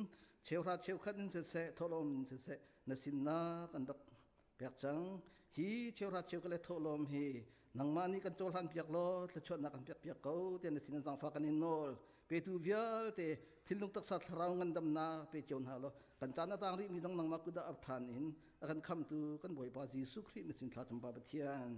cheuhra cheukhat in siseh thawhlawm in siseh na sinnak kan rak pek cang. Hi cheuhra cheukhat le thawhlawm hi nangmah nih kan cohlan piak law thluachuahnak kan pek piak ko tiah na sin in zaangfah kan in nawl. Petu vialte thinlung taksa thlarau ngandamnak pe cio hna law kan caan a tang rihmi zong nangmah kut ah ap ṭhan in a kan khamtu kan Bawipa Jesuh Khrih na sin thla cam Pa Pathian.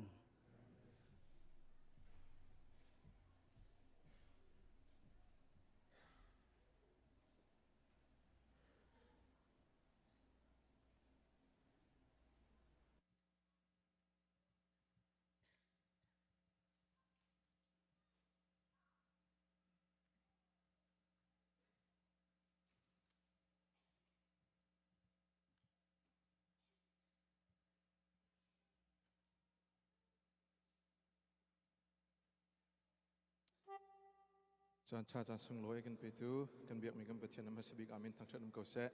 Caan ṭha caan sunglawi kan petu kan biakmi kan Pathian na hmasa bik amen thangṭhat um ko seh.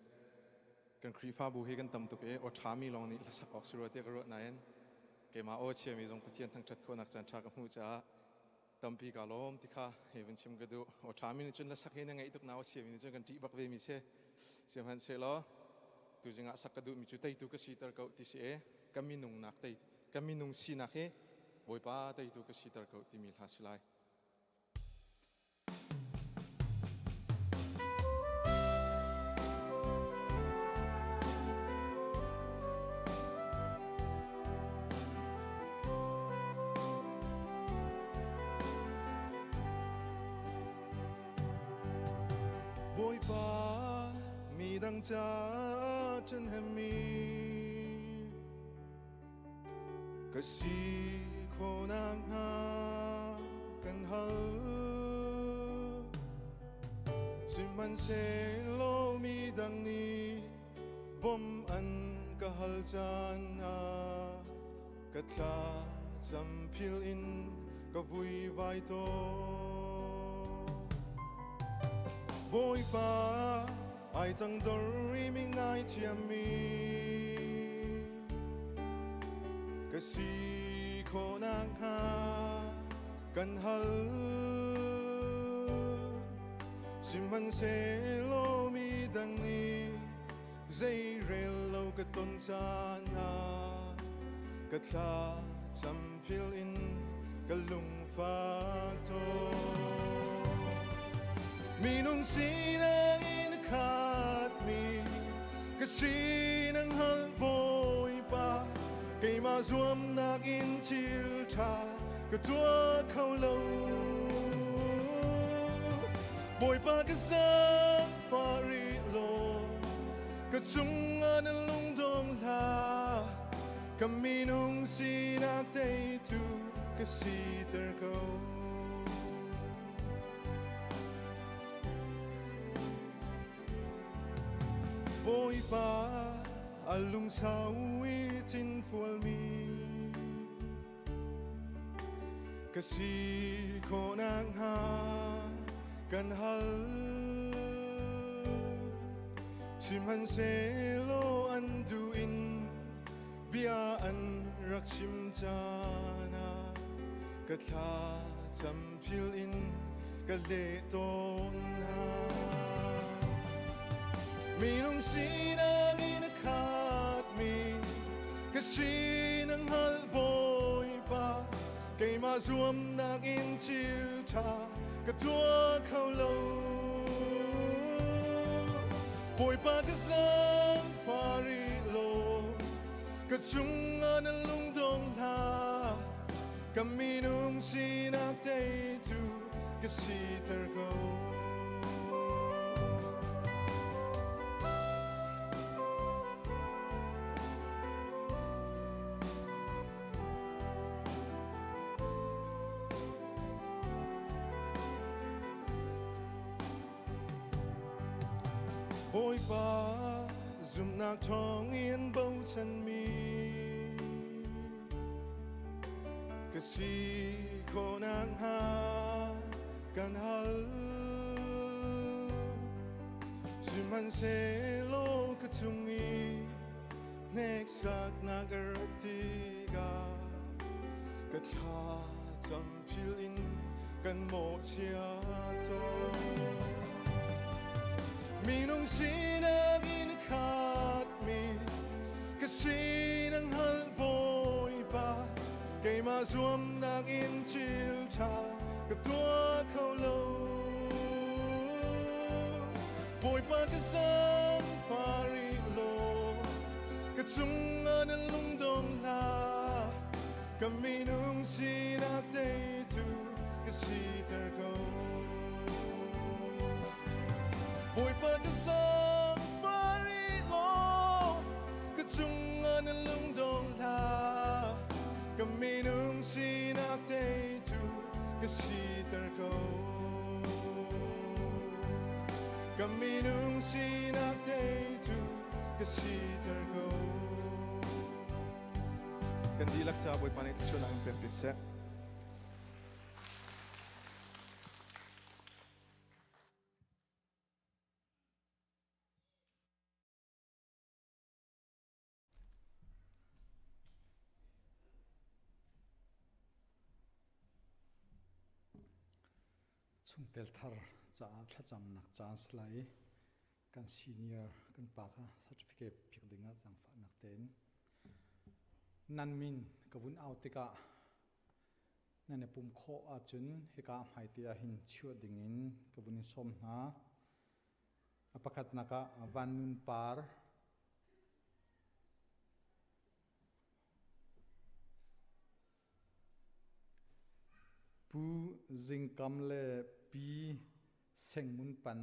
Kan Khrihfabu hi kan tam tuk i aw ṭhami lawng nih hlasak awk si rua tiah ka ruah nain keimah aw chiami zong Pathian thangṭhat khawhnak caan ṭha ka hmuh caah tampi kaa lawm ti kha hei vun chim ka duh. Aw ṭhami nih cun hlasak hi na ngaih tuk na aw chiami nih cun kan ṭih bak ve mi si. Sihmanhsehlaw tuzing ah sak ka duhmi cu teitu ka siter ko ti si i ka minung nak tei ka minung sinak hi Bawipa teitu ka siter ko timi hla si lai. Bawipa midang ca ṭhenhemmi Ka si khawhnak hnga kan hal. Sihmanhsehlaw midang nih bawmh an ka hal caan ah ka thla cam phil in ka vuivai tawn. Bawipa ai tangdor i mi ngaithiammi ka si khawh nakhnga kan hal. Sihmanhsehlaw mi dang nih zeirel lo ka ton caan ah ka thla cam phil in ka lungfak tawn. Minung sinak in a khatmi ka sinak hngalh Bawipa keimah zuamnak in thil ṭha ka tuah kho lo. Bawipa ka zaangfah rih law ka cungah na lungdong hlah ka minung sinak teitu ka siter ko. Bawipa a lungsau i cinfualmi ka si khawh nakhnga kan hal. Sihmanhsehlaw an duh in bia an rak chim caan ah ka thla cam phil in ka leh tawn hna. Minung sinak in a khatmi ka sinak hngalh Bawipa keimah zuamnak in thil ṭha ka tuah kho lo. Bawipa ka zaangfah rih law ka cungah na lungdong hlah ka minung sinak teitu ka siter ko. Bawipa zumhnak thawngin bochanmi ka si khawh nakhnga kan hal. Sihmanhsehlaw ka cung i hneksaknak a rat tikah ka thla cam phil in kan mawhchiat tawn. Minung sinak in khatmi ka sinak hngalh Bawipa keimah zuamnak in thil ṭha ka tuah kho lo. Bawipa ka zaangfah rih law ka cungah na lungdong hlah ka minung sinak teitu ka siter ko. Bawipa ka zaangfah rih law ka cungah na lungdong hlah ka minung sinak teitu ka siter ko. Ka minung sinak teitu ka siter ko. Kan dihlak ca Bawipa nih thluachuahnak in pek bik seh. Chungtel thar caah thlacamnak caan si lai i kan senior kan pa kha certificate pek dingah zaangfahnak tein nan min ka vun au tikah nan i pum khawh ahcun hika hmaite ah hin chuah dingin ka vun in sawm hna. A pakhatnak ah Van Nun Par Pu Zing Kam le Pi Seng Mun Pan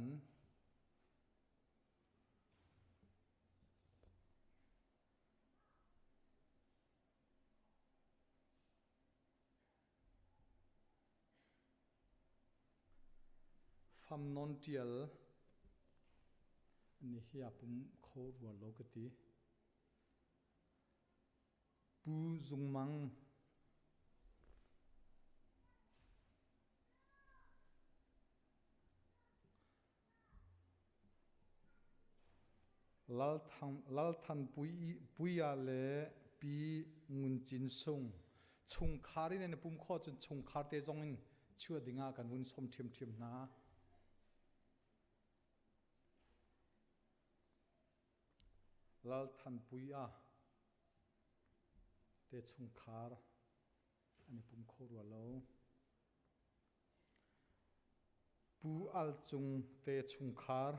Fam nawn ṭial ni hi a pum kho rua lo ka ti. Pu Zung Mang. Lal Than Puia le Pi Ngun Cin Sung chungkhar in an i pum khawh cun chungkhar te zong in chuah ding ah kan vun sawm ṭhiamṭhiam hna. Lal Than Puia te chungkhar an i pum kho rua lo. Pu Al Cung te chungkhar.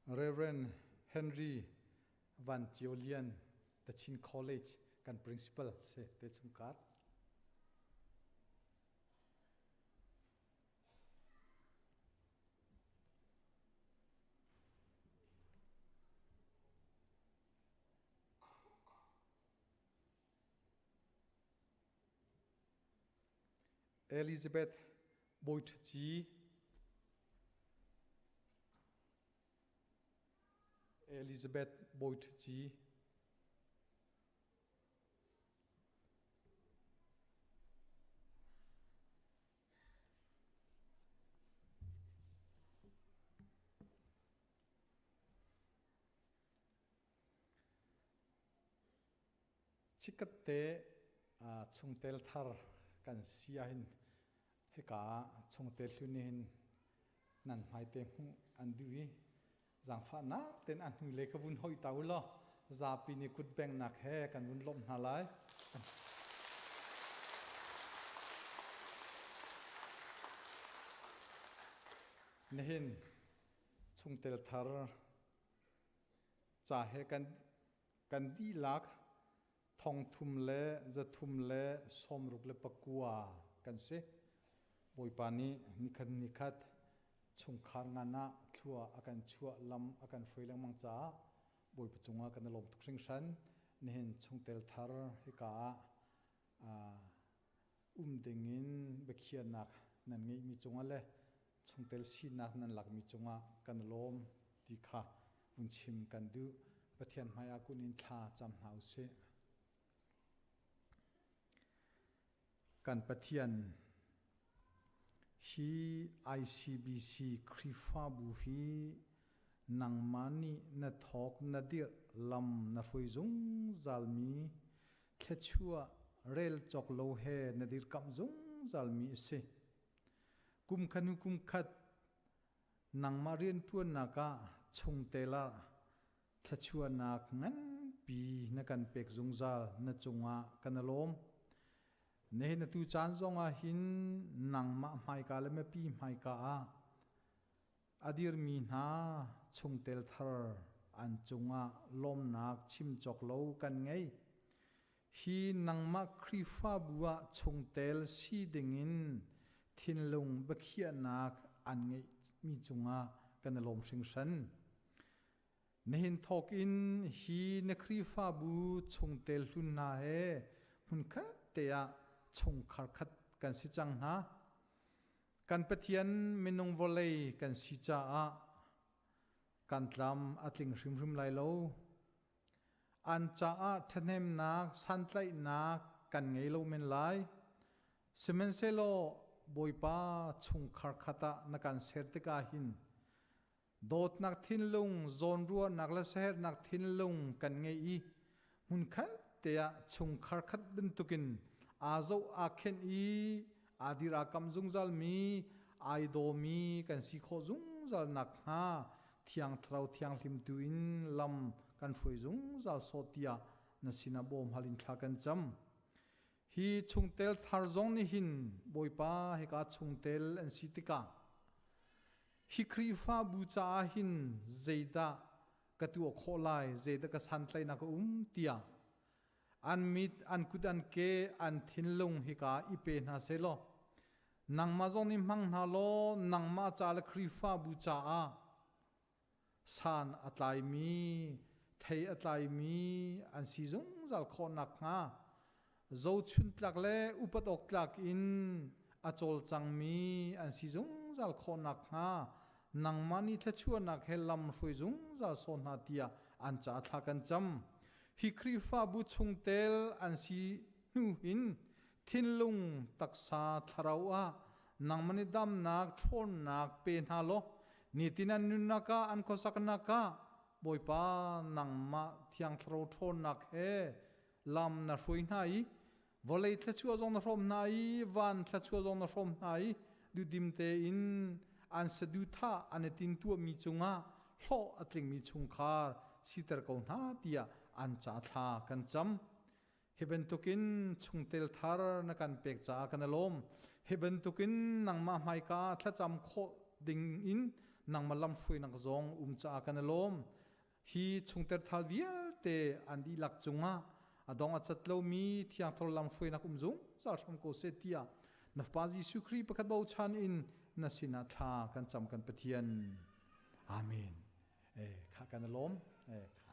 Reverend Henry Van Cio Lian, The Chin College kan principal si te chungkhar. Elizabeth Bawiṭhaci Elizabeth Bawiṭhaci Chikkhatte chungtel thar kan si ahhin hika ah chungtel hlun nih hin nan hmaite hmuh an duh i zaangfahnak tein a hnulei kha vun hoih ta u law zapi nih kutbengnak he kan vun lawmh hna lai. Nihin chungtel thar ca he kan dihlak thongthum le zathum le 69 kan si. Bawipa nih nikhat nikhat chungkhar ngan ah thlua a kan chuah lam a kan hruai lengmang caah Bawipa cungah kan i lawm tuk hringhran. Nihin chungtel thar hika ah um dingin biakhiahnak nan ngeihmi cungah le chungtel sinak nan lakmi cungah kan i lawm ti kha vun chim kan duh. Pathian hmaiah kun in thla cam hna u sih. Kan Pathian, hi ICBC Khrihfabu hi nangmah nih na thawk na dirh lam na hruai zungzalmi thluachuah rel cawk lo he na dirkamh zungzalmi a si. Kum khat hnu kum khat nangmah rianṭuannak ah chungtel ah thluachuahnak nganpi na kan pek zungzal na cungah kan i lawm. Nihin atu caan zongah hin nangmah hmaika le mipi hmaika ah a dirmi hna chungtel thar an cungah lawmnak chim cawk lo kan ngei. Hi nangmah Khrihfabu ah chungtel si dingin thinlung biakhiahnak an ngeihmi cungah kan i lawm hringhran. Nihin thawk in hi na Khrihfabu chungtel hlun hna he hmunkhat te ah chungkhar khat kan si cang hna. Kan Pathian minung vawlei kan si caah kan tlam a tling hrimhrim lai lo. An caah ṭhahnemnak, santlaihnak kan ngei lo men lai. Sihmanhsehlaw Bawipa chungkhar khat ah na kan ser tikah hin Dawtnak thinlung, zawnruahnak le siaherhnak thinlung kan ngei i hmunkhat te ah chungkhar khat bantukin aa zoh aa khenh i aa dir aa kam zungzalmi, ai dawmi kan si khawh zungzal nakhnga Thiang Thlarau Thianghlim tu in lam kan hruai zungzal sawh tiah na sinah bawm hal in thla kan cam. Hi chungtel thar zong nih hin Bawipa hika chungtel an si tikah Hi Khrihfabu caah hin zeidah ka tuah khawh lai, zeidah ka santlaihnak a um tiah an mit, an kut, an ke, an thinlung hika i pe hna sehlaw nangmah zong nih hmang hna law nangmah ca le Khrihfabu caah san a tlaimi, thei a tlaimi an si zungzal khawh nakhnga zohchuntlak le upat awk tlak in a cawlcangmi an si zungzal khawh nakhnga nangmah nih thluachuahnak he lam hruai zungzal sawh hna tiah an ca thla kan cam. Hi Khrihfabu chungtel an si hnu hin thinlung taksa thlarau ah nangmah nih damnak ṭhawnnak pe hna law nitin an nunnak ah an khuasaknak ah Bawipa nangmah thiang thlarau ṭhawnnak he lam na hruai hna i vawlei thluachuah zong na hrawm hna i van thluachuah zong na hrawm hna i duhdim tein an saduhthah an i tintuahmi cungah hlawh a tlingmi chungkhar siter ko hna tiah an ca thla kan cam. Hi bantukin chungtel thar na kan pek caah kan i lawm. Hi bantukin nangmah hmaika thlacam khawh ding in nangmah lamhruainak zong um caah kan i lawm. Hi chungtel thal vialte an dihlak cungah a dong a cat lomi thiang thlarau lamhruainak um zungzal hram ko seh tiah na Fapa Jesuh Khrih pakhat bochan in na sinah thla kan cam kan Pathian. Amen. Eh, kha kan i lawm. Eh, kha.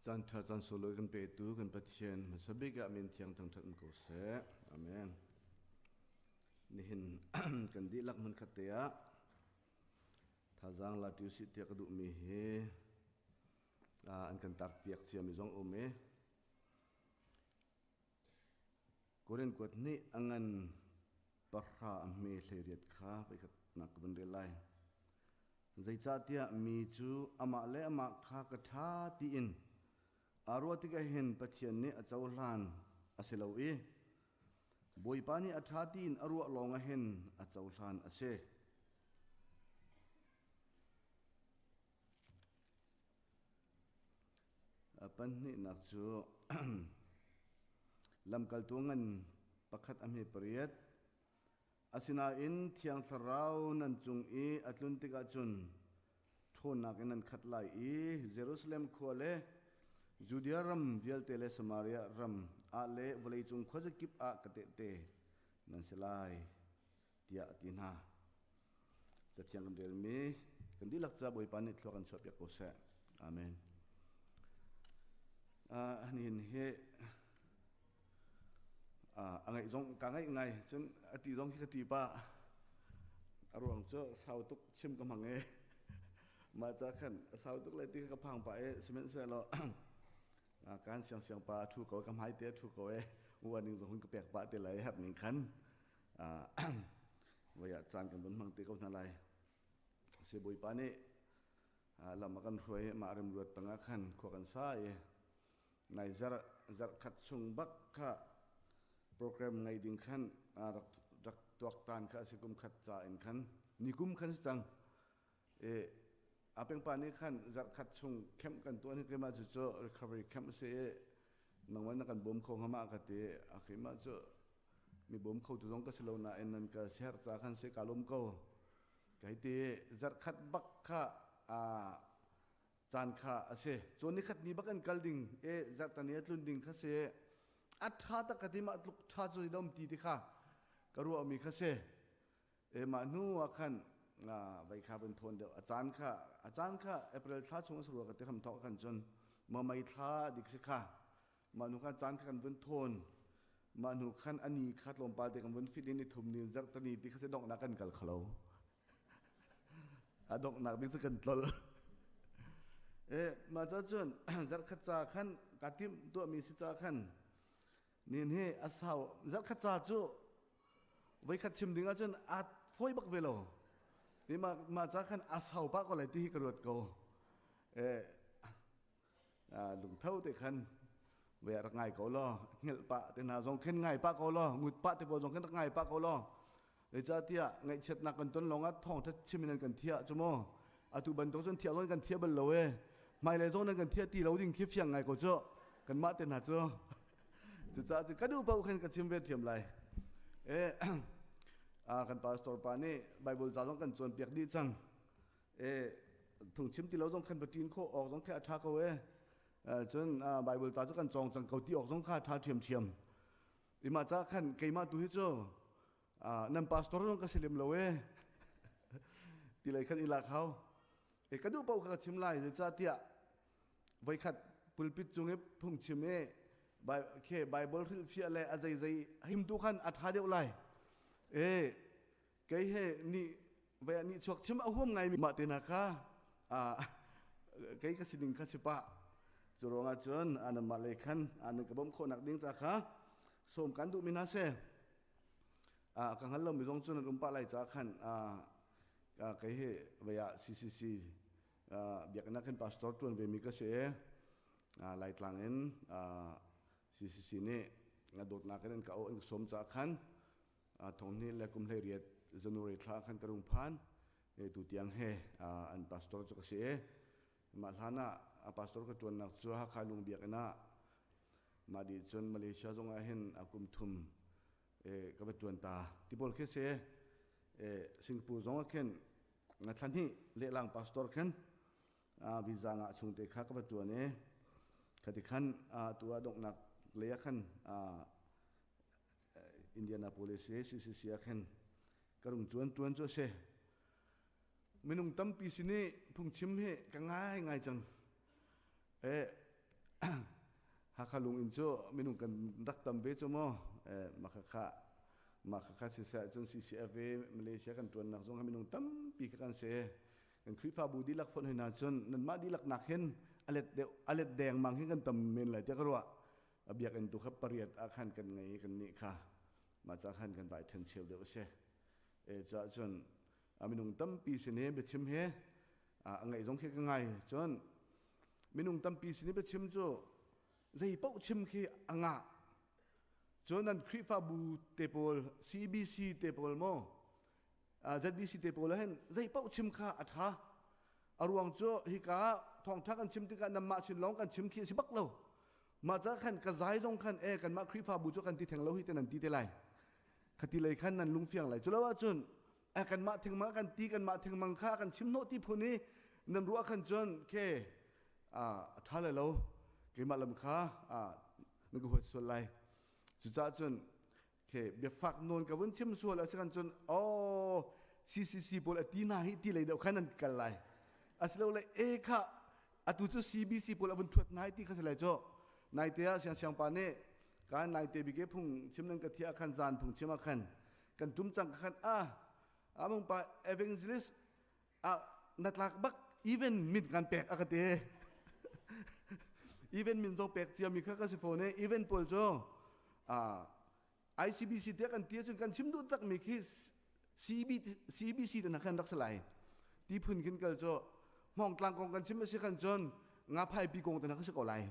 Caan ṭha caan sunglawi kan petu kan Pathian hmasa bik ah min thiang thangṭhat um ko seh. Amen. Nihin kan dihlak hmunkhat te ah thazaang la ṭi usih tiah ka duhmi hi an kan tar piak ciami zong um i Korin kuat nih a ngan pahra a hme 18 kha voikhat nak ka vun rel lai. Zeicahtiah mi cu amah le amah kha ka ṭha tiin aa ruah tikah hin Pathian nih a cohlan a si lo i Bawipa nih a ṭha tiin a ruah lawngah hin a cohlan a si. Pahnihnak cu lamkaltu ngan pakhat a hme pariat. Asinain Thiang Thlarau nan cung i a tlun tikah cun ṭhawnnak in nan khat lai i Jerusalem khua le Judea ram vialte le Samaria ram ah le vawleicung khuazakip ah ka tehte nan si lai tiah a ti hna. Cathiang kan relmi kan dihlak ca Bawipa nih thlua kan chuahpiak ko seh. Amen. Uh, nihin hi uh, a ngaih zong ka ngaih ngai cun a ti zong khi ka ti pa a ruang cu sau tuk chim ka hmang e mah ca khan a sau tuk lai ti ka phang pa e sihmanhsehlaw kan siang siang pa a thu ko ka hmai te a thu ko e uaning zong hun ka pek pa te lai herh ning khan voi ah caan kan vun hmang te ko hna lai. Si Bawipa nih lam a kan hruai mah remruat tangah khan khua kan sa i nai zarh zarh khat chung bak kha program ngei ding khan rak rak tuaktan kha a si kum khat ca in khan ni kum khan si cang e a pengpa nih khan zarh khat chung camp kan tuan hi keimah cu cu recovery camp a si i nangmah na kan bawm kho hnga ma ka ti a keimah cu mi bawm kho tu zong ka si lo nain nan ka siher ca khan si ka lawm ko kai ti zarh khat bak kha a caan kha a si cun ni khat ni bak an kal ding e zarh tani a tlun ding kha si a tha tak ka ti mah tluk tha cu dom ti ti kha ka ruah mi kha si E mah hnu ah khan vei kha vun thawn deuh a caan kha a caan kha April thla chung a si rua ka ti hram thawk khan cun ma mei thla dik si kha mah hnu khan caan kha kan vun thawn mah hnu khan ani kha tlawmpal te kan vun fit in ni thum ni zarh tani ti kha si donghnak kan kal khalo a donghnak ding cu kan tlol e mah ca cun zarh khat ca khan ka tim tuahmi si ca khan nin hi a sau zarh khat ca cu voikhat chim ding ahcun a fawi bak ve lo ti ma ma ca khan a sau pah ko lai ti hi ka ruat ko eh lungtho te khan ve rak ngai ko lo hngelh pah te hna zong khen ngai pah ko lo ngut pah te pawl zong khen rak ngai pah ko lo Zeicahtiah ngaihchiatnak kan ton lawngah thawngṭha chim in an kan thiah cu mu. Atu bantuk cun thiah zong kan thiah bal lo e. Hmailei zong nan kan thiah ti lo ding khi fiang ngai ko cu. Kanmah te hna cu. Cucaah cu ka duh paoh khan ka chim ve ṭhiam lai. E, kan pastor pa nih Bible ca zong kan cawnpiak dih cang. E, phungchim ti lo zong khan va ṭin khawh awk zong khi a ṭha ko e. Cun Bible ca cu kan cawng cang ko ti awk zong kha a ṭha ṭhiamṭhiam. Imah ca khan keimah tu hi cu nan pastor zong ka si lem lo e ti lei khan i lak hau e ka duh paoh kha ka chim lai zeicahtiah voikhat pulpit cung i phungchim i khe Bible hrilhfiah le a zeizei him tu khan a ṭha deuh lai e kei he ni vai ah nih chuak chim a huam ngai mi mah te hna kha kei ka sining kha si pah cu ruangah cun anamah lei khan an ka bawmh khawhnak ding ca kha sawm kan duh mi hna se ka hngal lo mi zong cun an um pah lai ca khan kei hi vai ah CCC biakinn ah khin pastor tuan ve mi ka si Laitlang in CCC nih dawtnak in an ka auh an ka sawm ca khan thonghnih le kum 18 January thla khan ka rung phan tu tiang he an pastor cu ka si i mah hlan ah pastor ka ṭuannak cu Hakha Lung Biakinn ah mah dih cun Malaysia zong ah hin a kum thum ka va ṭuan ta ti pawl khi si Singapore zong ah khin thla hnih lehlang pastor khin visa ngah chung te kha ka va ṭuan i khati khan tu ah donghnak lei ah khan Indianapolis i CCC ah khin ka rung cuan ṭuan cu a si. Minung tampi sin i phungchim hi ka ngai ngai cang. Eh, Hakha lunginn cu minung kan rak tam ve cu mu. Mah khakha mah khakha siseh cun CCF i Malaysia kan ṭuannak zong minung tampi kha kan si. Kan Khrihfabu dihlak fonh hna cun nanmah dihlak nak hin a let deuh a let dengmang hin kan tam men lai tiah ka ruah. A biakinn tu kha pariat ah khan kan ngei i kan nih kha mah ca khan kan vai ṭhen cheu deuh a si. E caah cun a minung tampi sin hi biachim hi a ngaih zong khi ka ngai. Cun minung tampi sin i biachim cu zei paoh chim khi a ngah. Cun nan Khrihfabu te pawl CBC te pawl maw ZBC te pawl hin zei paoh chim kha a ṭha. A ruang cu hika thawngṭha kan chim tikah nanmah sin lawng kan chim khi a si bak lo. Mah ca khan ka zai zong khan e kanmah Khrihfabu cu kan ti theng lo hi te nan ti te lai. Khati lei khan nan lungfiang lai. Culo ahcun eh kanmah thingmang kan ti kanmah thingmang kha kan chim hnawh ti phun i nan ruah khan cun ke a ṭha le lo keimah lam kha na ka huat sual lai. Cucaah cun ke biafak nawn ka vun chim sual a si kan cun oh CCC pawl a ti hna hi ti lei deuh khan an kal lai. Asilole e kha atu cu CBC pawl a vun ṭhuat hna hi ti kha si lai cu. Naite ah siangsiang pa nih kan naite bike phung chim nan ka thiah khan zan phung chim ah khan kan tum cang khan a amung pa evangelist a na tlak bak even min kan pek a ka te even min zong pek cia mi kha ka si phone e even pawl cu a ICBC te kan ti cun kan chim duh tak mi khi CB, CBC te na khan rak salai ti phun khin kal cu hmong tlang kong kan chim a si khan cun nga phai pi kong te na ka si ko lai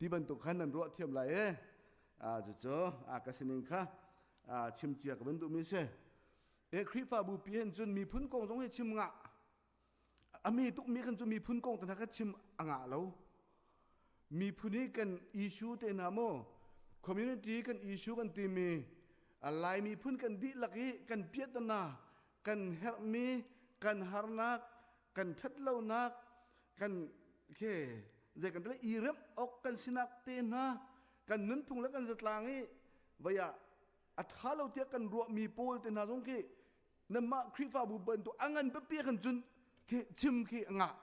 ti bantuk khan nan ruah thiam lai e a cu a ka sining kha a chim cia ka van duh mi si e Khrihfabu pi hen cun miphun kong zong hi chim ngah a mi tuk mi khan cu miphun kong te hna kha chim a ngah lo miphun i kan issue te hna mu community kan issue kan timi Lai miphun kan dihlak i kan piahtana kan herhmi kan harnak kan ṭhatlonak kan khe zei kan tele i remh awk kan sinak te hna kan nunphung le kan zatlang i vei ah a ṭha lo tiah kan ruahmi pawl te hna zong khi nanmah Khrihfabu bantuk a ngan pipi khan cun khi chim khi a ngah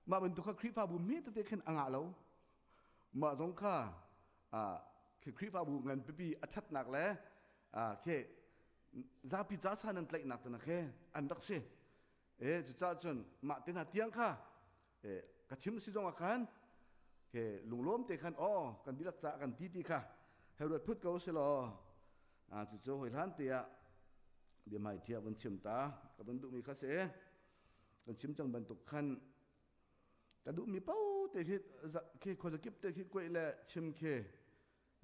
mah bantuk kha Khrihfabu mi tete khin a ngah lo mah zong kha khi Khrihfabu ngan pipi a ṭhatnak le khi zapi ca sa nan tlaihnak te na khi an rak si e cucaah cun mah te hna tiang kha e ka chim si zong ah khan ke lunglawm te khan aw kan dihlak ca kan ti ti kha hei ruat phut ko si law a cucu hoi hlan te ah biahmai ṭhia vun chim ta ka vun duhmi kha si kan chim cang bantuk khan ka duhmi pau te khi khi khuazakip te khi kuai le chim khi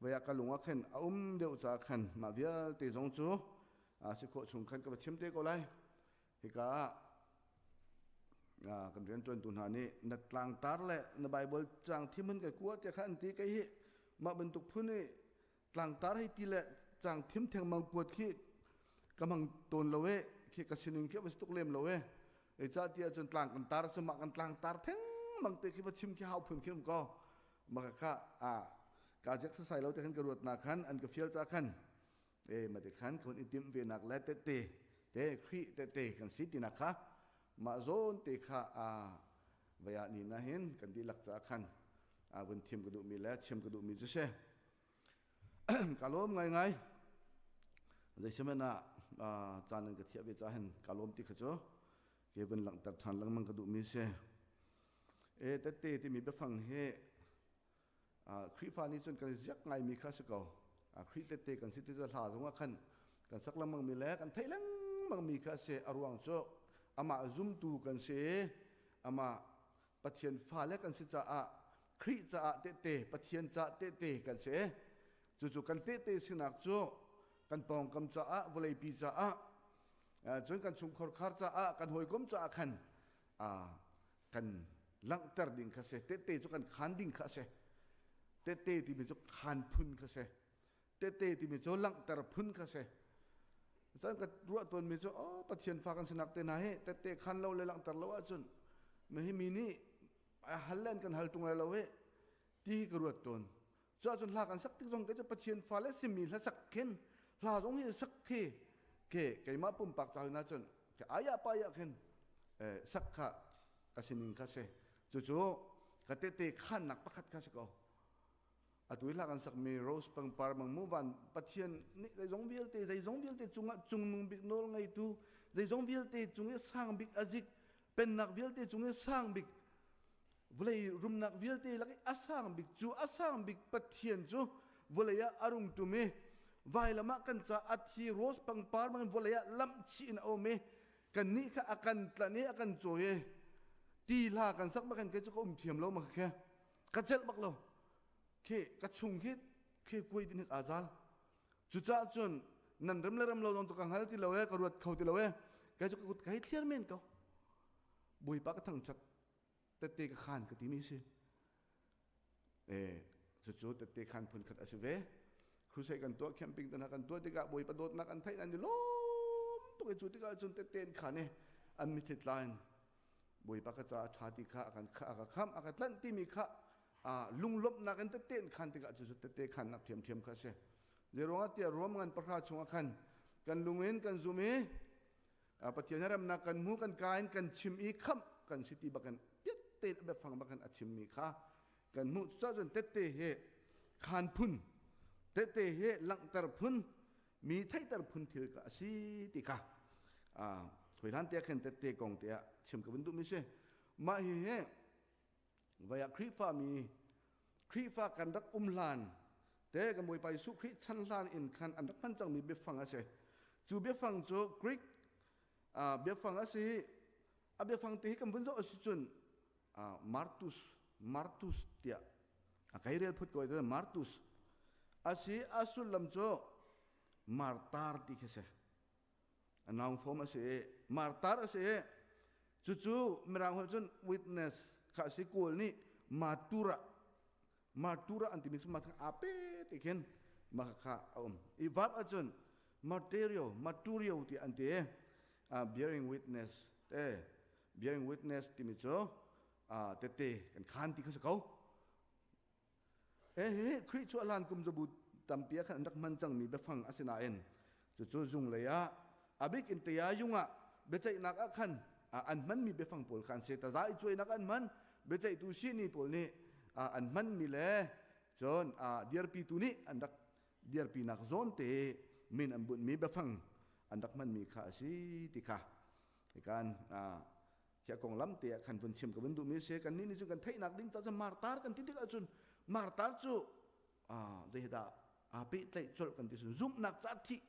vaya ka lung ah khan a um deuh ca khan mah vialte zong cu a si khawh chung khan ka va chim te ko lai Hika ah kan rianṭuantu hna nih na tlangtar le na Baibal caang thim hun ka kua tiah kha an ti kei hi mah bantuk phun i tlangtar hei ti le caang thim thengmang kuat khi ka hmang tawn lo e khi ka sining khi a va si tuk lem lo e zeicah tiah cun tlang kan tar si mah kan tlangtar thengmang te khi va chim khi hau phun khi um ko mah kha a ka ziak sasai lo te khan ka ruat na khan an ka fial ca khan e mate khan khon i timh ve nak le tette te Khrih tette kan si tinak kha mah zawn te kha a vaya ni na hin kan dihlak ca khan a vun thim ka duhmi le chim ka duhmi cu si ka lawm ngai ngai zeisihmanh ah caan nan ka thiah ve ca hin ka lawm ti kha cu ke vun langhter ṭhan lengmang ka duhmi si e tette timi biafang hi Khrihfa nih cun kan i ziak ngaimi kha a si ko. Khrih tette kan si ti cu hla zongah khan kan sak lengmangmi le kan theih lengmangmi kha a si. A ruang cu amah zumtu kan si i amah Pathian fale kan si caah Khrih caah tehte, Pathian caah tehte kan si. Cucu kan tehte sinak cu kan pawngkam caah, vawleipi caah, cun kan chungkhar khar caah, kan hawikom caah khan kan langhter ding kha si tehte cu kan khaan ding kha a si tehte timi cu khaan phun kha si tehte timi cu langhter phun kha si cun ka ruah tawnmi cu oh Pathian fa kan sinak te hna hi tehte khaan lo le langhter lo ahcun mi mi nih hal le an kan hal ṭung lai lo hi ti hi ka ruat tawn cu ahcun hla kan sak tik zong ke cu Pathian fale simi hla sak khin hla zong hi sak khi ke keimah pumpak ca na cun ke aya pa ya khin sak kha ka sining kha si cucu Ka tete khannak pakhat kha si ko. Atu hi hla kan sakmi Rose pangpar bang mu van Pathian nih zeizong vialte zeizong vialte cungah cungnung bik nawl ngeitu zeizong vialte cung i sang bik azik pennak vialte cung i sang bik vawlei rumnak vialte lak i a sang bik cu a sang bik Pathian cu vawlei ah a rung ṭum i vailam ah kan ca a thi rose pangpar bangin vawlei ah lamh chih in a um i kannih kha a kan tlanh i a kan cawi i ti hla kan sak bak khin kei cu ka um thiam lo ma kha ka celh bak lo khi ka chung khi khi kuai din aa zal cucaah cun nan rem le rem lo zong cu ka hngal ti lo e ka ruat kho ti lo e kei cu ka kut ka hei thliar men ko Bawipa ka thangṭhat tette ka khan ka timi si e cucu tette khan phun khat a si ve crusade kan tuah camping te hna kan tuah tikah Bawipa dawtnak an theih an i lawm tuk i cu tikah cun tette an khan i an mitthli tla in Bawipa ka caah ṭha ti kha a kan a ka khamh a ka tlanh timi kha lunglawmhnak in tette an khan tikah cucu tette khannak ṭhiamṭhiam kha a si zeiruangah tiah ruam ngan pahra chungah khan kan lung in kan zum i Pathian remnak kan hmu kan ka in kan chim i khamh kan si ti bakin piat tein a biafang bakin a chimmi kha kan hmuh cucaah cun tette hi khan phun tette hi langhter phun mi theihter phun thil ka a si ti kha hoi hlan te khin tette kong te ah chim ka vun duhmi si mah hi hi vai ah Khrihfa mi Khrihfa kan rak um hlan te kan Bawipa Jesuh Khrih chan hlan in khan an rak hman cangmi biafang a si cu biafang cu Greek biafang a si a biafang te hi kan vun zoh a si cun Martus Martus tiah a kai rel phut ko ai Martus a si a sullam cu martar ti khi si a noun form a si i martar a si i cucu mirang holh cun witness kha a si kawl nih matura matura an timi cu ma a pe ti khin ma kha a um i verb ahcun martyrio marturio ti an ti bearing witness te bearing witness timi cu tete kan khan ti kha si ko Hihi Khrih cu a hlan kum zabu tampi ah khan an rak hman cangmi biafang a si nain cucu zunglei ah a bik in tayayung ah biaceihnak ah khan an hmanmi biafang pawl kha an si. Taza i cuainak an hman biaceihtu sihni pawl nih an hmanmi le cun dirpitu nih an rak dirpinak zawn te min an bunhmi biafang an rak hmanmi kha a si ti kha hikan Khiah konglam te ah khan vun chim ka vun duhmi a si. Kannih nih cun kan theihnak ding caah cun martar kan ti tikah cun martar cu zei dah aa pehtlaih colh kan ti cun zumhnak ca thih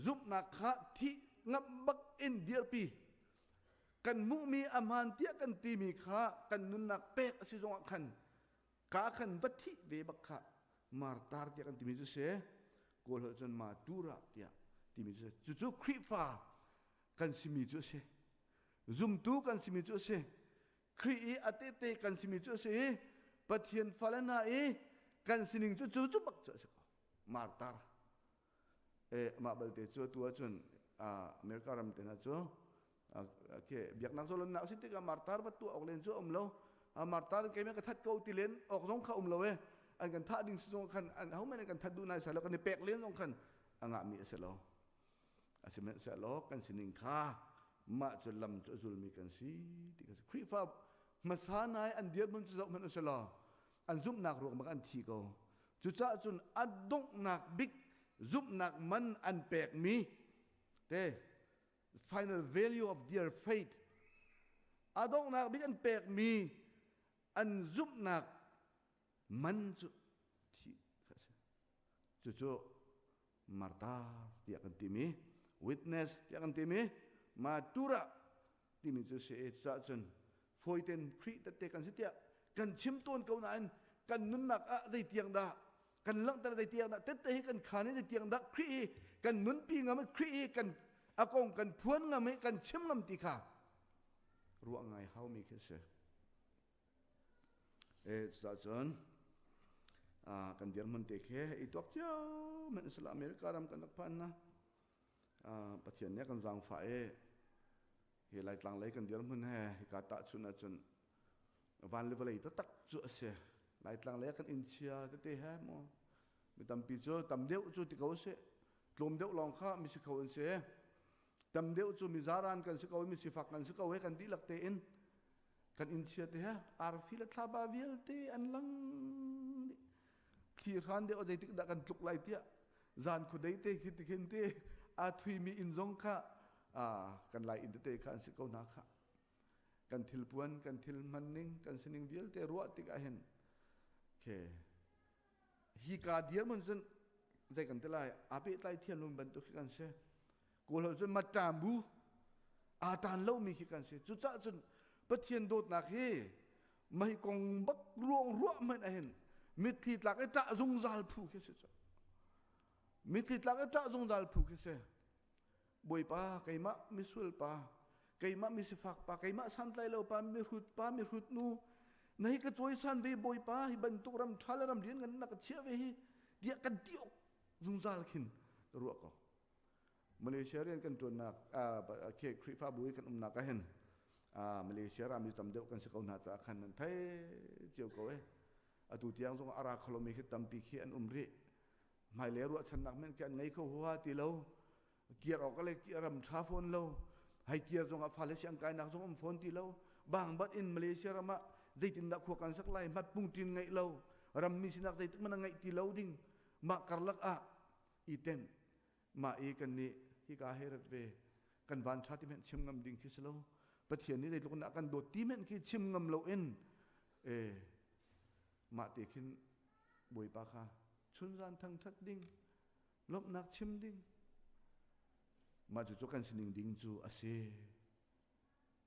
zumhnak kha thih ngamh bak in dirpi kan hmuhmi a hmaan tiah kan timi kha kan nunnak pek a si zongah khan ka khan va thih ve bak kha martar tiah kan timi cu si kawl holh cun matura tiah timi cu si cucu Khrihfa kan simi cu a si zumtu kan simi cu a si Khrih i a tehte kan simi cu a si i Pathian fale hna i kan sining cu cu cu bak cu a si ko martar e mah balte cu atu ahcun America ram te hna cu ke biaknak zalonnak si tikah martar va tuah awk len cu um lo martar keimah ka that ko ti len awk zong kha um lo e an kan thah ding si zong khan an ho men an kan that duh nai sai lo kan i pek len zong khan a ngahmi a si lo Sihmanhsehlaw kan sining kha mah cu lam cu a zulmi kan si ti kan si. Khrihfa hmasa nai an dirhmun cu zoh hmanh u law an zumhnak ruang bak an thi ko. Cucaah cun a donghnak bik zumhnak man an pekmi te final value of their faith a donghnak bik an pekmi an zumhnak man cu thih kha a si. Cucu martar tiah kan timi witness tiah kan timi matura timi cu si cucaah cun fawiten Khrih tette kan si tiah kan chim tawn ko nain kan nunnak ah zeitiang dah kan langhter zeitiang dah tette hi kan khan i zeitiang dah Khrih hi kan nunpi ngam i Khrih hi kan a kong kan phuan ngam i kan chim ngam ti kha ruah ngai haumi khi a si. E cucaah cun kan dirhmun te khi i tuak cio men sila America ram kan rak phan na Pathian nih kan zaangfah i hi Laitlang lei kan dirhmun he hika tahchun ahcun van le vawlei taktak cu a si Laitlang lei kan inn chia tete he mu mi tampi cu tam deuh cu ti ko sih tlawm deuh lawng kha mi si kho an si tam deuh cu mi zaran kan si ko mi sifak kan si ko he kan dihlak tein. Kan inn chia te he arfi le thlapa vialte an lang dih. Thli hran deuh zeitik dah kan tluk lai tiah zan khudei te khi tikhin te a thuimi inn zong kha kan lai inn tete kha an si ko hna kha. Kan thil puan, kan thil hman ning, kan sining vialte ruah tik ahhin ke hi ka dirhmun cun zei kan ti lai aa pehtlai thiam lo bantuk khi kan si kawl holh cun maṭambu aa taan lomi khi kan si cucaah cun Pathian dawtnak hi mei kong bak ruang ruah hmanh ahin mitthli tlak i ṭah zungzal phu khi si cu mitthli tlak i ṭah zungzal phu khi si Bawipa keimah misual pa keimah misifak pa keimah santlai lo pa mihrut pa mihrut nu na hi ka cawisan ve Bawipa hi bantuk ram ṭha le ram lian ngan na ka chiah ve hi tiah kan ti awk zungzal khin ka ruah ko Malaysia rian kan ṭuannak khi Khrihfabu i kan umnak ah hin Malaysia rami tam deuh kan si ko hna caah khan nan thei cio ko e atu tiang zong ara kholomi khi tampi khi an um rih hmailei ruahchannak men khi an ngei kho huaha ti lo kiar awk le ram ṭha fawn lo hai kiar zongah fale siang kainak zong um fawn ti lo bangbat in Malaysia ram ah zeitindah khua kan sak lai hmat pungṭin ngeih lo rammi sinak zeitik man ngeih ti lo ding mah karlak ah i ten mah i kan nih hika he rat ve kan van ṭha ti men chim ngam ding khi si lo Pathian nih zeitluk in kan dawt ti men khi chim ngam lo in e mah te khin Bawipa kha chunzan thangṭhat ding lawmhnak chim ding mah cu cu kan sining ding cu a si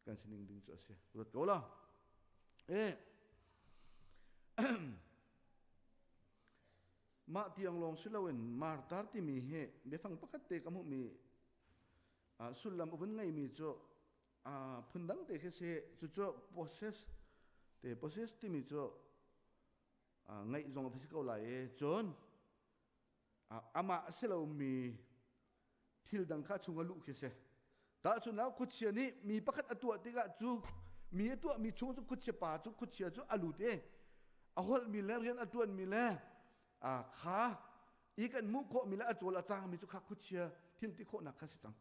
kan sining ding cu a si ruat ko la e mah tiang lawng si loin martar timi hi biafang pakhat te ka hmuhmi sullam a vun ngeimi cu phundang te khi si cucu possess te possess timi cu ngeih zong a si ko lai i cun amah a si lomi thil dang kha chung a luh khi si tahchunhnak khuachia nih mi pakhat a tuah tikah cu mi a tuahmi chung cu khuachia pa cu khuachia cu a lut i a holhmi le rian a ṭuanmi le kha i kan hmuh khawhmi le a cawl a cangmi cu kha khuachia thil ti khawhnak kha si cang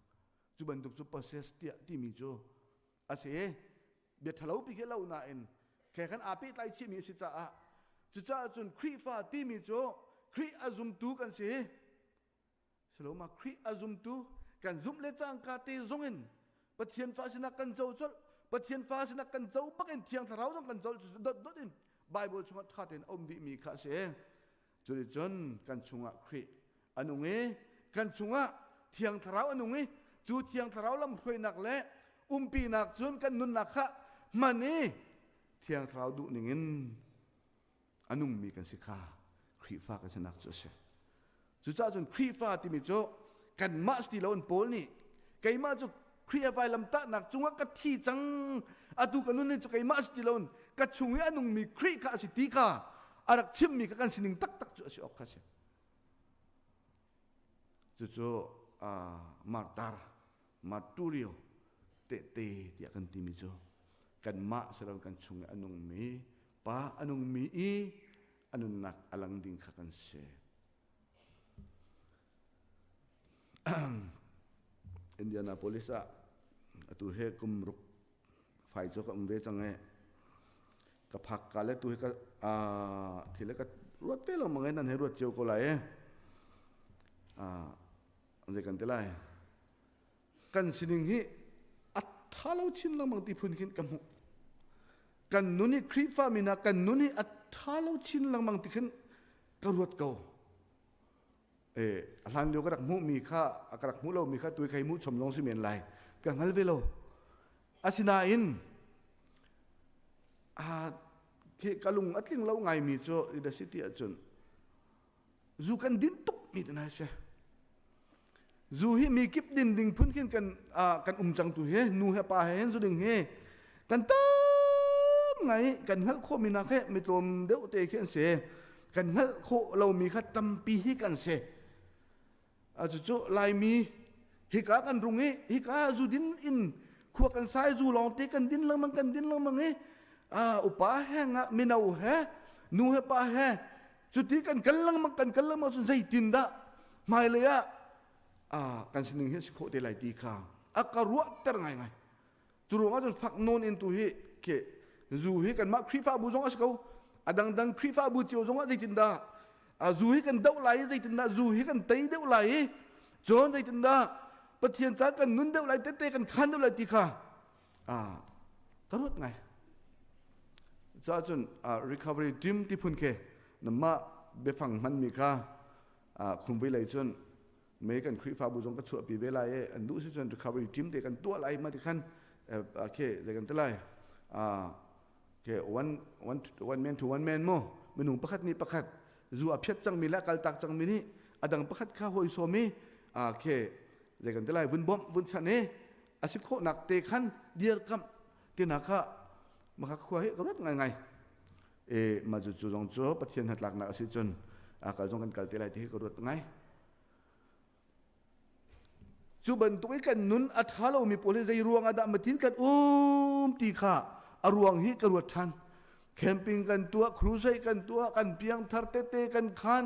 cu bantuk cu possess tiah timi cu a si bia ṭhalo pi khi lo nain khe khan aa pehtlai chihmi a si caah cucaah cun Khrihfa timi cu Khrih a zumtu kan si siloma Khrih a zumtu kan zumh le cangka te zongin Pathian fa sinak kan co colh Pathian fa sinak kan co bakin Thiang Thlarau zong kan co dot dot in Bible chungah ṭha tein a um dihmi kha a si Cuticun kan chungah Khrih a nung i kan chungah Thiang Thlarau a nung i cu Thiang Thlarau lamhruainak le umpinak cun kan nunnak kha hman i Thiang Thlarau duh ningin a nungmi kan si kha Khrihfa kan sinak cu a si. Cucaah cun Khrihfa timi cu kanmah si ti loin Paul nih keimah cu Khrih a vailamtahnak cungah ka thi cang atu ka nun cu keimah si ti loin ka chung i a nungmi Khrih kha a si ti kha a rak chimmi kha kan sining taktak cu a si awk kha a si. Cucu martar marturio tehte tiah kan timi cu kanmah si loin kan chung i a nungmi pa a nungmi i a nunnak a lang ding kha kan si. Indianapolis ah atu he kum ruk fai cu ka um ve cang e ka phak ka le tu he ka thil ka ruat te lo mang nan he ruat cio ko lai e zei kan ti lai kan sining hi a ṭha lo chin lengmang ti phun khin ka hmuh kan nun hi Khrihfa mi hna kan nun hi a ṭha lo chin lengmang ti khin ka ruat ko e a hlan lio ka rak hmuhmi kha ka rak hmuh lomi kha tui khai hmuh chom zong si men lai ka hngal ve lo asinain a ka lung a tling lo ngaimi cu the city ahcun zu kan din tuk mi te na si zu hi mi kip din ding phun khin kan kan um cang tu hi nu he pa he hin zu ding hi kan tam ngai kan hngalh khawh mi nak he mi tlawm deuh te khi an si kan hngalh khawh lomi kha tampi hi kan si a cucu laimi hika kan rung i hika zu din in khua kan sai zu lawng te kan din lengmang kan din lengmang i upa he nga mino he nu he pa he cuti kan kal lengmang kan kal lengmang cun zeitin dah hmailei ah kan sining hi si khawh te lai ti kha a ka ruahter ngaingai cu ruangah cun fak nawn in tu hi khi. Zu hi kanmah Khrihfabu zong a si ko. A dangdang Khrihfabu cio zong ah zeitindah zu hi kan doh lai i zeitindah zu hi kan tei deuh lai i cun zeitindah Pathian ca kan nun deuh lai tete kan khan deuh lai ti kha ka ruat ngai. Caah cun recovery team ti phun khi namah biafang hmanmi kha khumvui lei cun me kan Khrihfabu zong ka chuahpi ve lai i an duh si cun recovery team te kan tuah lai ma ti khan ke zei kan ti lai ke one one one man to one man mu minung pakhat nih pakhat zu a phiat cangmi le kaltak cangmi nih a dang pakhat kha hawi sawm i ke zei kan ti lai vun bawmh vun chan i a si khawhnak te khan dirkamh tina kha maka khua hi ka ruat ngai ngai e ma cu cu zong cu Pathian hnatlaknak a si cun a kal zong kan kal te lai ti hi ka ruat ngai cu bantuk i kan nun a ṭha lomi pawl hi zei ruang ah dah matin kan um ti kha a ruang hi ka ruat ṭhan camping kan tuah crusade kan tuah kan piangthar tete kan khan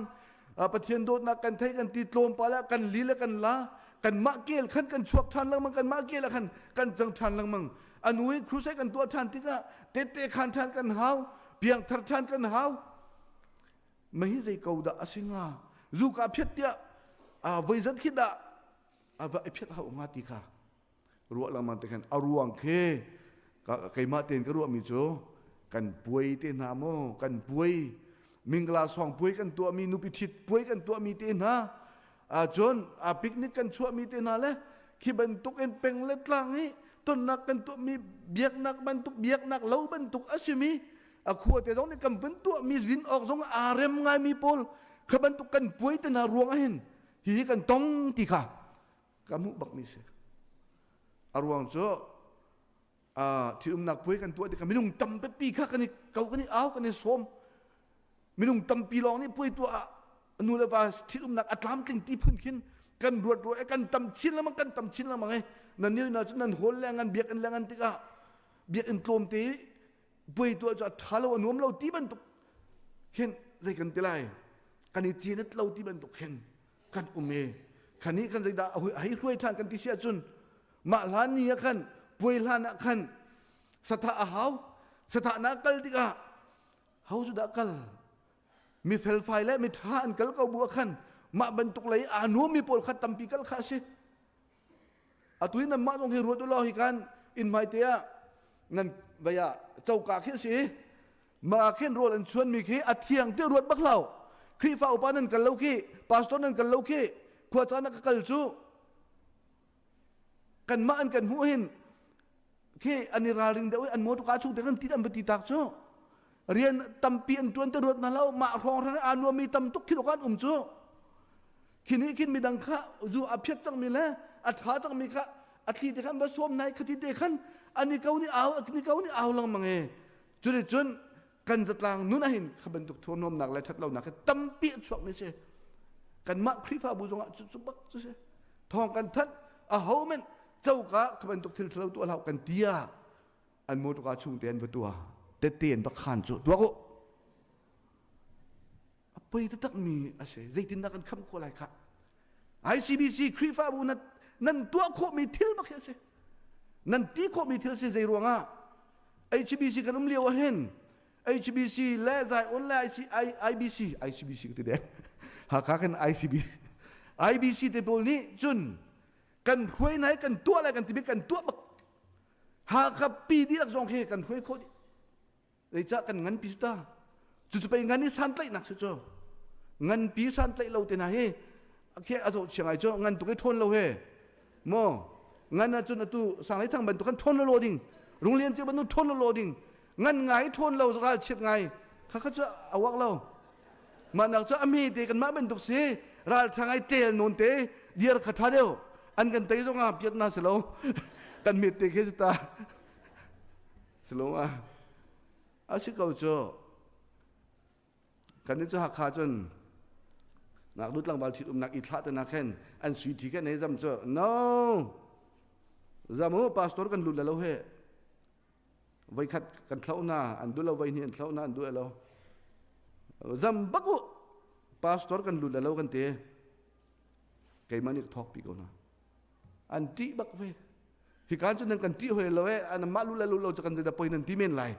Pathian dawtnak kan thei kan ti tlawmpal ah kan li le kan la kan mah kel khan kan chuak ṭhan lengmang kan mah kel ah khan kan cang ṭhan lengmang anu i crusade kan tuah ṭhan tikah tete khan ṭhan kan hau piangthar ṭhan kan hau Mei zei ko dah a si hnga? Zu ka phiat tiah voi zat khi dah a va i phiat hau hnga ti kha ruah lengmang te khan a ruang khi keimah tein ka ruahmi cu kan puai te hna maw kan puai mingla sawng puai kan tuahmi nupi ṭhit puai kan tuahmi te hna cun a picnic kan chuahmi te hna le khi bantuk in peng le tlang i tonnak kan tuahmi biaknak bantuk biaknak lo bantuk a simi a khua te zong nih kan vun tuahmi zin awk zong aa rem ngaimi pawl kha bantuk kan puai te hna ruang ahhin hihi kan tong ti kha ka hmuh bakmi si a ruang cu ṭhitumnak puai kan tuah tikah minung tampi kha kan i ko kan i au kan i sawm minung tampi lawng nih puai tuah ah nu le va ṭhitumnak a tlamtling ti phun khin kan ruat ruat kan tam chin lengmang kan tam chin lengmang i nan ni na cu nan hall le ngan biakinn le ngan tikah biakinn tlawmte puai tuah cu a ṭha lo a nuam lo ti bantuk khin zei kan ti lai kan i cinet lo ti bantuk khin kan um i khani kan zeidah a hei hruai ṭhan kan ti si ahcun mah hlan ni ah khan puai hlan ah khan sathah a hau sathah na kal tikah ho cu dah kal mi felfai le mi ṭha an kal ko bu ah khan mah bantuk lei aa nuammi pawl kha tampi kal kha a si Atu hi nanmah zong hi ruat u law hi kan inn hmaite ah nan vai ah coka khi a si. Mah ah khin rawl an chuanmi khi a thiang ti ruat bak hlah. Khrihfa upa nan kal lo khi, pastor nan kal lo khi, khua caan ah ka kal cu kanmah an kan hmuh hin khi an i ralring deuh i an motor kaa chung te kan ti an va ti tak cu rian tampi an ṭuan te ruat hna lo mah hrawng hrang aa nuammi tam tuk khi an um cu khi nih khin midang kha zu a phiat cangmi le a ṭha cangmi kha a thli te khan va sawm nai khati te khan ani ko nih au ani ko nih au lengmang e cuni cun kan zatlang nun ahin kha bantuk thurhnawmnak le ṭhatlonak hi tampi a chuakmi si kanmah Khrihfabu zongah cu cu bak cu si thawng kan thanh a ho men coka kha bantuk thil ṭhalo tuah hlah kan tia an motorka chung te an va tuah tette an va khan cu tuak u a poi taktak mi a si zeitindah kan kham khawh lai kha ICBC Khrihfabu nan nan tuah khawhmi thil bak hi a si nan ti khawhmi thil si zei ruangah HBC kan um lio ah hin HBC le Zion le IC, I, IBC ICBC ka ti deng Hakha kan ICBC IBC te pawl nih cun kan hruai nai kan tuah lai kan ti kan tuah bak Hakha pi dihlak zong khi kan hruai khawh dih. Zeicah kan nganpi cu ta? Cucu pei ngan i santlaihnak si cu. Nganpi santlaih lo te hna hi khi a zoh chia ngai cu ngan tuk i ṭhawn lo he. Maw ngan ahcun atu sanglei thang bantuk kan ṭhawn lo lo ding. Runglian cio bantuk ṭhawn lo lo ding. Ngan ngai ṭhawn lo ral chiat ngai. Kha kha cu a uak lo. Mah nak cu a hme te kanmah bantuk si ral ṭha ngai ṭel nawn te diar kha ṭha deuh. An kan tei zong ah piat na si lo. Kan met te khi cu ta. Si lo ma? A si ko cu. Kan nih cu Hakha cun ngaknu tlangval ṭhit umnak i thlah te nak khin an sui ṭhi kan ei zam cu. No! Zam u pastor kan lut le lo he. Voikhat kan thloh hna an duh lo voi hnih an thloh hna an duh lo. Zam bak u pastor kan lut le lo kan ti. Keimah nih ka thawk pi ko hna. An ṭih bak ve. Hi kan cu nan kan ṭih hoi lo e an mah lu le lu lo cu kan zeidah poi nan ti men lai.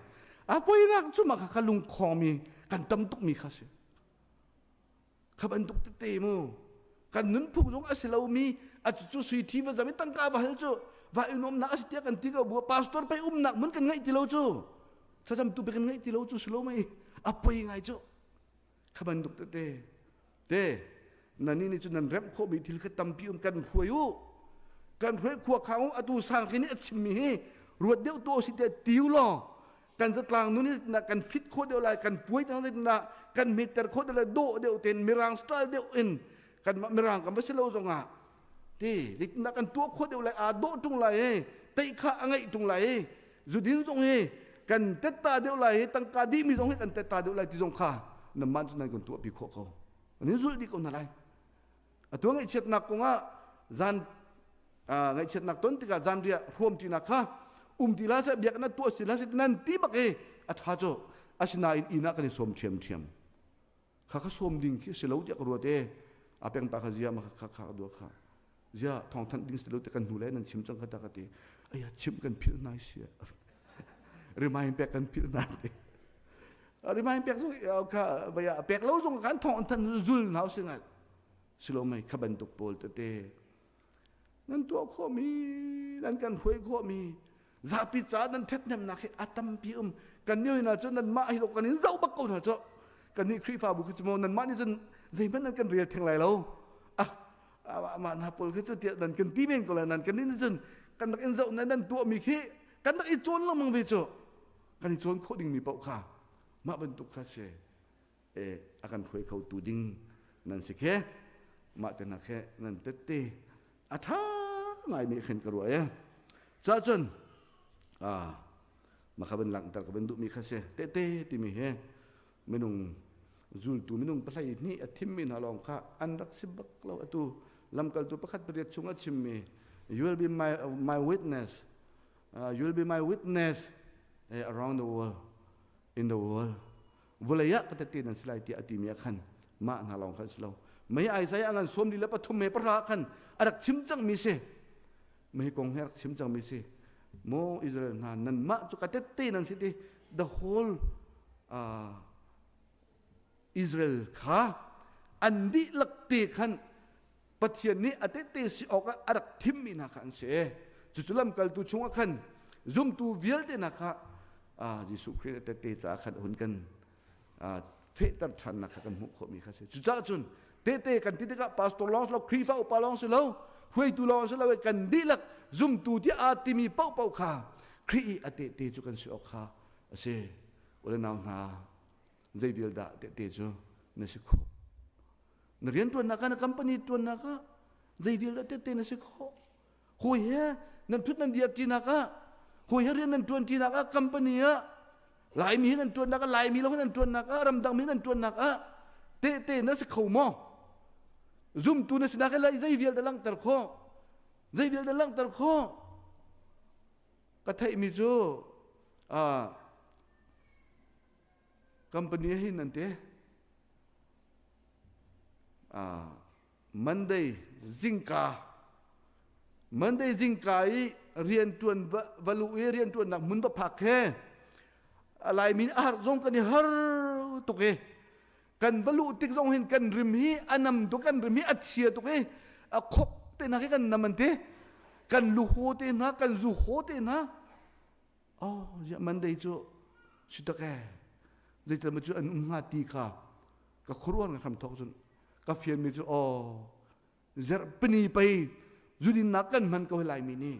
A poinak cu mah kha ka lungkhawngmi kan tam tukmi kha si. Kha bantuk tete mu kan nunphung zong a si lomi a cu sui thi va zam i tangka va hal cu va in umnak a si tiah kan ti ko bu pastor pei umnak mun kan ngaih ti lo cu thlacam tu pe kan ngaih ti lo cu si lo mei a poi ngai cu kha bantuk tete te nani nih cun nan remh khawhmi thil kha tampi um kan hruai u kan hruai khua khang u atu sang khi nih a chimmi hi ruat deuh tu si te tiu law kan zatlang nun na kan fit khawh deuh lai kan puai tang na kan meter khawh deuh lai dawh deuh ten mirang style deuh in kan mirang kan va si lo zongah ti na kan tuah khawh deuh lai aa dawh tung lai e tei kha a ngeih tung lai e zudin zong hi kan tetta deuh lai hi tangka dih mi zong hi kan tetta deuh lai ti zong kha nan man cu nan kan tuah pi khawh ko an zulh dih ko hna lai atu ngaihchiatnak kongah zan ngaihchiatnak ton tikah zan riah hruam ṭinak kha um ti la seh biaknak tuah si la seh nan ti bak i a ṭha cu asinain inn ah kan i sawm ṭhiamṭhiam kha kha sawm ding khi si lo tiah ka ruat e a peng pa kha zia ma kha kha dua kha zia thawng thanh ding si lo te kan hnu le nan chim cang kha ta ka ti aya chim kan philh nai sia remind pek kan philh na te remind pek zong kha vaya pek lo zong kan thawng than zul nau si ngai silo mei kha bantuk pawl tete nan tuah khawhmi nan kan hruai khawhmi zapi ca nan ṭhathnemnak hi a tampi um kan nih hna cu nanmah hi kan in zoh bak ko hna cu kan nih Khrihfabu khi cu maw nanmah nih cun zeihmanh nan kan rel theng lai lo ah mah hna pawl khi cu tiah nan kan ti men ko lai nan kan nih cun kan rak in zoh nan nan tuahmi khi kan rak i cawn lengmang ve cu kan i cawn khawh dingmi paoh kha mah bantuk kha si e a kan hruai kho tu ding nan si khe mah te nak he nan tette a tha ngai mi khin ka ruah e cha cun a ma kha ban langhter ka ban duh mi kha si tete timi he minung zultu minung pahlei ni a thim mi hna lawng kha an rak si bak lo atu lamkaltu pakhat pariat chung a chim mi you will be my my witness uh, you will be my witness eh, around the world in the world Vawlei ah ka tette nan si lai tiah a timi ah khan mah hna lawng khan si lo. Mei Isaiah ngan sawm li le pathum me pahra khan a rak chim cangmi si. Mei kong he a rak chim cangmi si. Maw Israel hna nanmah cu ka tette nan si ti the whole uh, Israel kha an dihlak te khan Pathian nih a tehte si awkah a rak thimmi hna kha an si. Cucu lamkaltu chungah khan zumtu vialte hna kha Jesuh Khrih a tehte caah khan hun kan fehter ṭhannak kha kan hmuh khawhmi kha si. Cucaah cun tehte kan ti tikah pastor lawng si lo, Khrihfa upa lawng si lo, hruaitu lawng si lo, kan dihlak zumtu tiah aa timi paohpaoh kha Khrih i a tehte cu kan si awk kha a si. U le nau hna, zei vial dah tehte cu na si khawh? Na rianṭuannak ah na company ṭuannak ah zei vial dah tette na si khawh hawi he nan thut nan dir ṭinak ah hawi he rian nan ṭuan ṭinak ah company ah Laimi he nan ṭuannak ah Laimi lo he nan ṭuannak ah ramdang mi nan ṭuannak ah tehte na si kho maw zumtu na sinak he lai zei vial dah langhter khawh zei vial dah langhter khawh ka theihmi cu company hin nan te Monday zingka Monday zingka i riantuan va luh i riantuannak hmun va phak he Laimi a har zong kan i har tuk i kan va luh tik zong hin kan rim hi a nam tuk kan rim hi a chia tuk i a khok te hna khi kan nam an ti kan lu haw te hna kan zu haw te hna Oh, ziah Monday cu si tak ee. Zeital ma cu an um hnga ti kha ka khuaruah ka hram thawk cun ka fianmi cu oh zerhpani pei zudinnak kan hman ko lai mi nih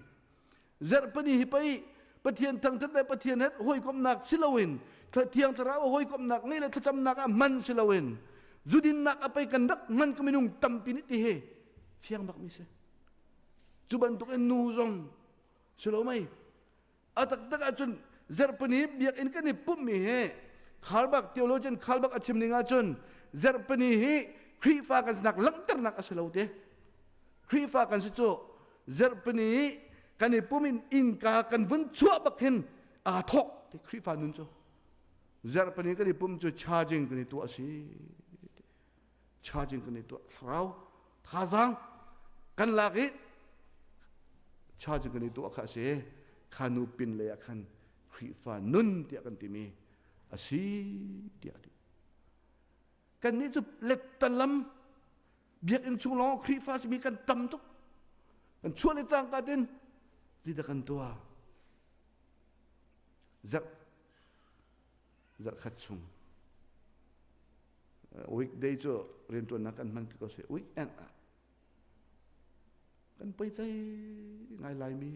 zerhpani hi pei Pathian thangthat le Pathian he hawikomhnak si loin thiang thlarau hawikomhnak ngei le thlacamnak ah hman si loin zudinnak a pei kan rak hman ka minung tampi nih ti hi fiang bak mi si cu bantuk in nu zong si lo mei a taktak ahcun zerhpani biakinn kan i pumhmi hi Khalbak theologian Khalbak a chim ning ahcun zerhpani hi Khrihfa kan sinak langhternak a si lo te Khrihfa kan si cu zerhpani kan i pum in innka kan vun chuah bak hin aa thawk ti Khrihfa nun cu zerhpani kan i pum cu charging kan i tuah a si charging kan i tuah thlarau thazaang kan lak i charging kan i tuah kha a si kha nu pin lei ah khan. Khrihfa nun tiah kan timi a si tiah a ti. Kannih cu lettalam biakinn chung lawng Khrihfa simi kan tam tuk. Kan chuah le cangka tin ti kan tuah. Zarh zarhkhat chung weekday cu rianṭuannak kan hman ko seh weekend ah kan poi cai ngai laimi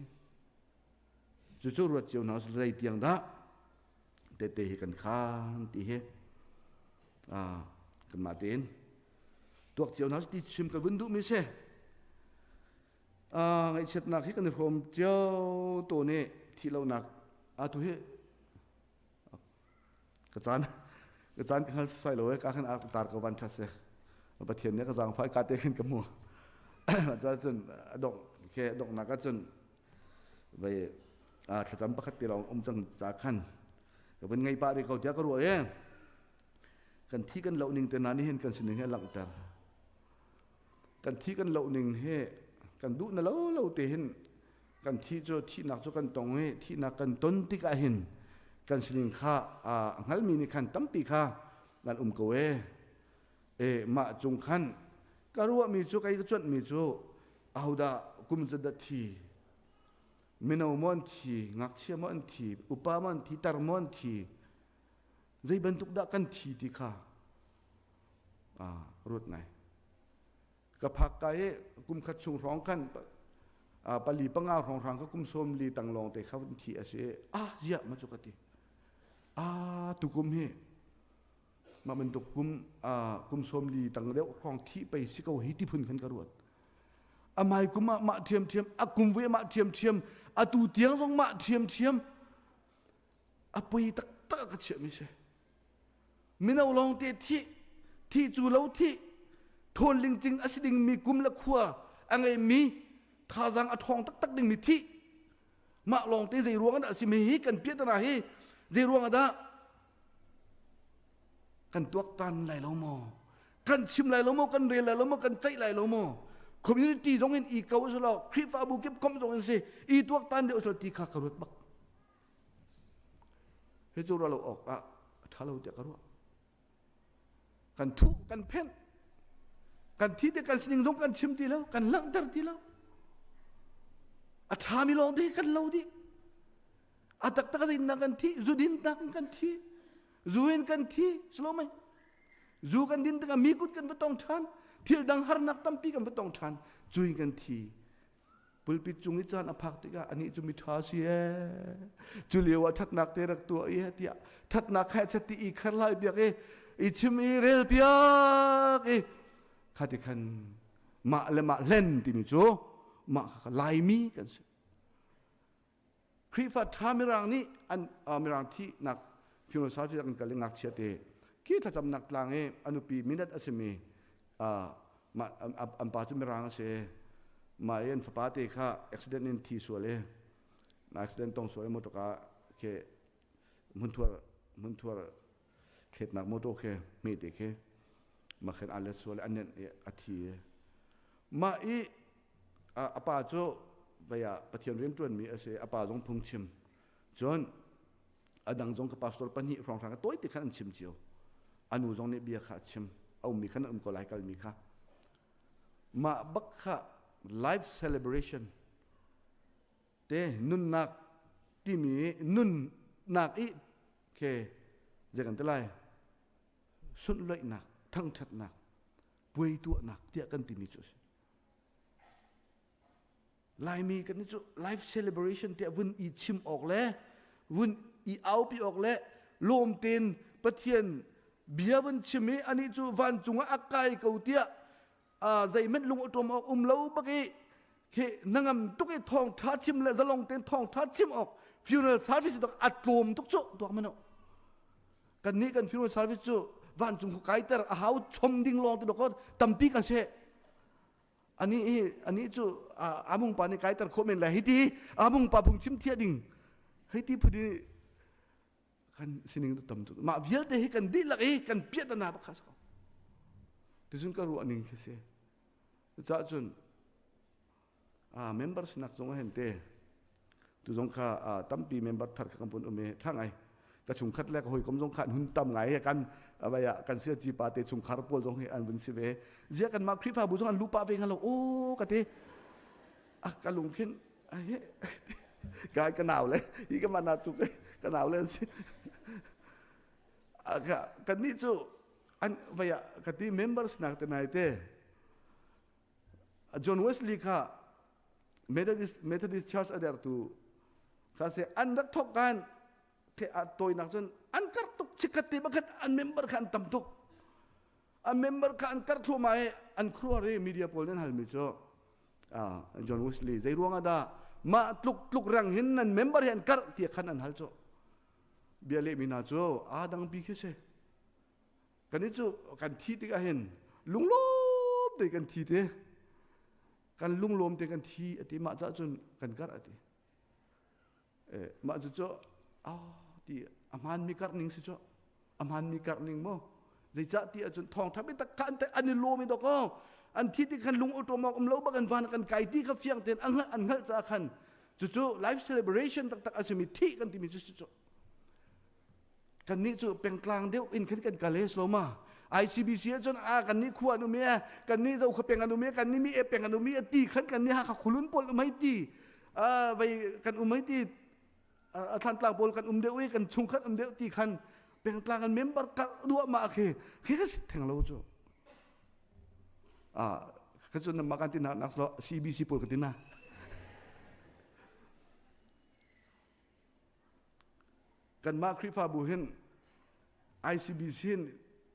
cucu ruat cio hna zei tiang dah tete hi kan khan ti hi kanmah tein tuak cio hna ti chim ka vun duhmi si ngaihchiatnak hi kan i hrawm cio to nih thih lonak atu hi ka caan ka caan ka hngal sai lo e ka khan tar ko van tha se pathian nih ka zaangfai ka te khin ka mu ca cun dok ke doknak ah cun vai thlacam pakhat te lawng um cang ca khan ka vun ngei pah rih ko tiah ka ruah e kan thi kan loh ning te hna nih hin kan sining he langhter kan thi kan loh ning he kan duh na lo lo te hin kan thi cu thihnak cu kan tong i thihnak kan ton tikah hin kan sining kha a hngalmi nih khan tampi kha nan um ko e e mah cung khan ka ruahmi cu kei ka cuanhmi cu ahodah kum cu dah thi mino maw an thi ngakchia maw an thi upa maw an thi tar maw an thi zei bantuk dah kan thi ti kha ruat ngai ka phak ka i kum khat chung hrawng khan pali panga hrawng hrang ka kum sawm li tang lawng te kha thi a si ah ziah ma cu ka ti ah tukum hi mah bantuk kum kum sawm li tang deuh hrawng thi pei si ko hi ti phun khan ka ruat amai kum ah mah thiam thiam a kum vui mah thiam thiam atu tiang zong mah thiam thiam a poi taktak ka chiah mi si Mino lawngte thih, thih cu lo thih, ṭhawn lingcing a si dingmi kum le khua a ngeimi thazaang a ṭhawng taktak dingmi thih. Mah lawngte zei ruang dah a si mi hi kan piahtana hi zei ruang dah kan tuaktan lai lo maw? Kan chim lai lo maw? Kan rel lai lo maw? Kan ceih lai lo maw? Community zong in i ko usulaw, Khrihfabu kip kom zong in si, i tuaktan deuh usulaw ti kha ka ruat bak. Hi cu ruah lo awk ah a ṭha lo tiah ka ruah. Kan thuh, kan phenh, kan thi te kan sining zong kan chim ti lo, kan langhter ti lo. A ṭhami lawng te kan lo dih. A taktak a zinnak kan thi, zu dinnak in kan thi, zu in kan thi, silo mei. Zu kan din tikah mi kut kan va tong ṭhan, thil dang harnak tampi kan va tong ṭhan, cu in kan thi. Pulpit cung i caan a phak tikah anih cu miṭha si ee cu lio ah ṭhatnak te rak tuah i tiah ṭhatnak kha chat ti i kher lai biak i i chim i rel piak i khati khan mah le mah hlen timi cu mah kha Laimi kan si Khrihfa ṭha Mirang nih an Mirang thihnak funeral service kan kal i ngakchia te khi thlacamnak tlang i a nupi minat a simi an pa cu Mirang a si mah i an fapa te kha accident in thi sual i accident tong sual i motor ka khi hmunthuar hmunthuar thletnak motor khi hme te khi mah khin aa let sual i a nenh i a thi mah i a pa cu vei ah Pathian rianṭuanmi a si a pa zong phungchim cun a dang zong ka pastor pahnih hrawnghrang ka tawi te khan an chim cio a nu zong nih bia kha a chim a ummi khan an um ko lai kalmi kha mah bak kha life celebration te nunnak timi nunnak i ke zei kan ti lai sunhlawihnak thangṭhatnak puai tuahnak tiah kan timi cu a si Laimi kan cu life celebration tiah vun i chim awk le vun i aupi awk le lawm tein Pathian bia vun chim i anih cu vancung ah a kai ko tiah zeihmanh lung awṭawm awk um lo bak i khi nangam tuk i thawngṭha chim le zalong tein thawngṭha chim awk funeral service dok a tlawm tuk cu tuak mano kan nih kan funeral service cu vancung khu kaiter a hau chom ding lawng te dok tampi kan se ani hi ani cu amung pa nih kaiter khawh men lai hiti amung pa phung chim thia ding hiti phudi kan sining tu tam tuk mah vialte hi kan dihlak i kan piahtana bak kha ko tuzun ka ruah ning khi si cucaah cun member sinak zong ah hin te. Tu zong kha tampi member thar kha kan vun um i ṭha ngai. Ka chungkhat le ka hawikom zong kha an hun tam ngai kan vaya kan sia ci pa te chungkhar pawl zong hi an vun si ve. Zia kan mah Khrihfabu zong an lupa ve nga lo o ka ti. A ka lungkhin ka ka nau le hi ka mana cu ka nau le an si. Kan nih cu an vaya ka ti members nak te nai te John Wesley kha Methodist Methodist Church a dertu kha se an rak thok kan the a toinak cun an kar tuk chikhat te bakhat an member kha an tam tuk an member kha an kar thluahmah i an khuruar i media pawl nan halmi cu John Wesley zei ruangah dah mah tluk tluk rang hin nan member hi an kar tiah khan an hal cu bia lehmi hna cu aa dang bi khi si kan i cu kan thi tikah hin lunglawm te kan thi te kan lunglawm te kan thi ati mah cah cun kan karh ati mah cu cu ti a hmaan mi karh ning si cu a hmaan mi karh ning mu zeicah ti ahcun thawngtha biatak kha an an i lawm i dawk an thi ti khan lung awṭawm awk um lo bak an van kan kai ti kha fiang tein an hngalh an hngalh caah khan cucu life celebration taktak a simi thih kan timi cu si cu Kannih cu pengtlang deuh in khan kan kal e sloma. ICBC ah cun a kannih khua an um e kannih zo kha peng an um e kannih mi e peng an um e ti khan kannih ha kha khulun pawl um hei ti vai kan um hei ti a thlantlang pawl kan um deuh i kan chungkhat um deuh ti khan pengtlang an member kar duah ma khi khi ka si theng lo cu a ka cun ma kan ti nak nak slo CBC pawl ka ti na Kanmah Khrihfabu hin ICBC hin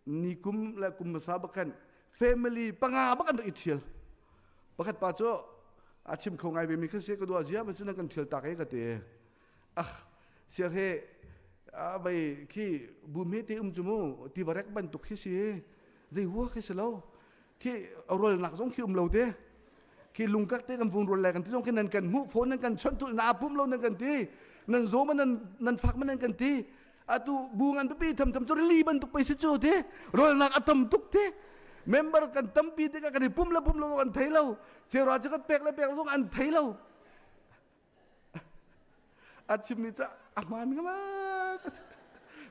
ni kum le kum hmasa bakhan family panga bak an rak i thial. Pakhat pa cu a chim kho ngai ve mi kha si ka dua zia ma cu nan kan thial tak e ka ti. Ah siar he a bai khi bu me te um cu mu ti varek bantuk khi si zei hua khi si lo khi rolnak zong khi um lo te khi lungkak te kan vung rol le kan ti zong khi nan kan hmuh phone nan kan chawnh tul na pum lo nan kan ti nan zo ma nan nan fak ma nan kan ti atu bu ngan pipi tham tham chu li bantuk pe si chu te rolnak atam tuk te member kan tampi te ka kan i pum le pum lo kan thei lo chera chu kan pek le pek lo an thei lo a chimmi cu a hmaan nga ma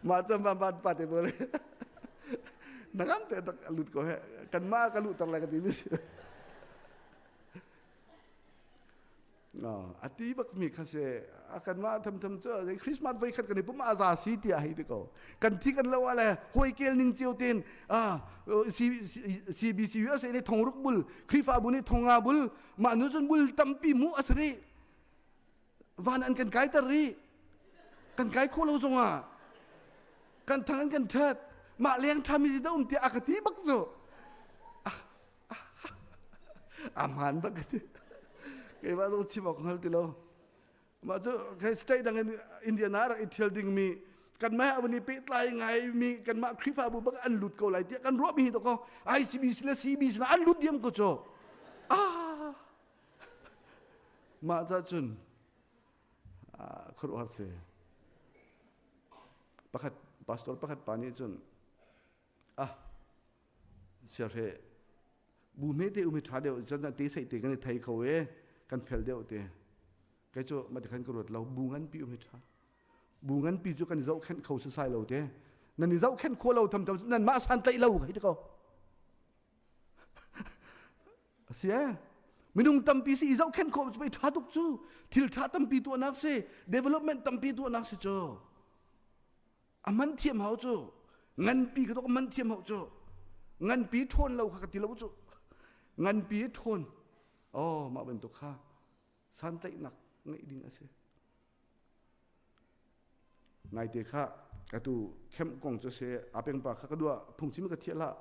mah cu ma ma pa te bole na ngam te tak lut ko he kan ma ka lu tar lai ka ti mi si no ati bak mi kha se a kan ma tham tham cu Christmas voi khat kan i pum aza si tiah hei ti ko kan thi kan lo ale hoi kel ning cio ten a CBC USA ni thongruk bul Khrifabu ni thonga bul mah nu cun bul tampi mu a si rih van an kan kaiter rih kan kai khawh lo zongah kan thang an kan ṭhat mah leng ṭhami si da um tiah a ka ti bak cu a hmaan bak ka ti keimah zong chim awk hngal ti lo mah cu state dang in Indiana rak i ṭhial dingmi kanmah a van i pehtlai ngaimi kanmah Khrihfabu bak an lut ko lai tiah kan ruahmi hi dawkaw ICBC le CBC na an lut diam ko cu ah mah ca cun khuaruahhar si pakhat pastor pakhat pa nih cun ah siarhe bu hme te um hi ṭha deuh cun te sei te kan i thei kho e kan fel deuh te kei cu mah ti khan ka ruat lo bu nganpi um hi ṭha bu nganpi cu kan i zohkhenh kho sasai lo te nan i zohkhenh kho lo tham tham nan mah san tlaih lo hei ti ko a si eh minung tampi si i zohkhenh khawh cu pei ṭha tuk cu thil ṭha tampi tuahnak si development tampi tuahnak si cu a man thiam hau cu nganpi ka tuk a man thiam hau cu nganpi ṭhawn lo kha ka ti lo cu nganpi ṭhawn oh mah bantuk kha santlaihnak ngeih ding a si Naite kha atu camp kong cu si apeng pa kha ka dua phungchim ka thiah hlah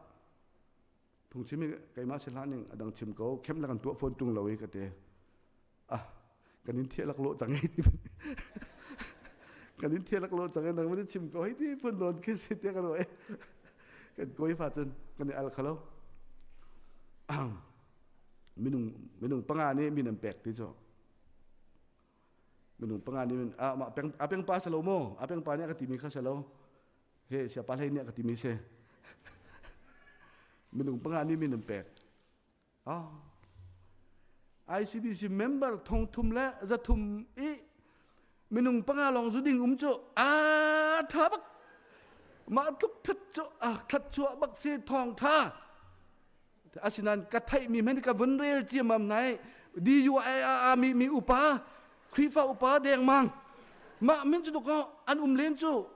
phungchim keimah si hlah ning adang chim ko camp la kan tuah phone tung lo i ka te ah kan in thiah lak lo cang hei ti kan in thiah lak lo cang nang man chim ko hei ti phun non khi si te kan roi kan koi fa cun kan i al khalo minung minung panga nih min an pek ti cu minung panga nih ah mah peng a peng pa sa lo maw a peng pa nih a ka timi kha sa lo he sia pa hlei nih a ka timi si minung panga nih min an pek ah ICBC member thong thum le zathum i. Minung panga lawng zu ding um cu a tha bak. Mah tluk that cu a that chuah bak si thawng tha. Asinain ka theih mi men ka vun rel ciamam nai DUI mi mi upa Khrihfa upa dengmang mah min cu ko an um len cu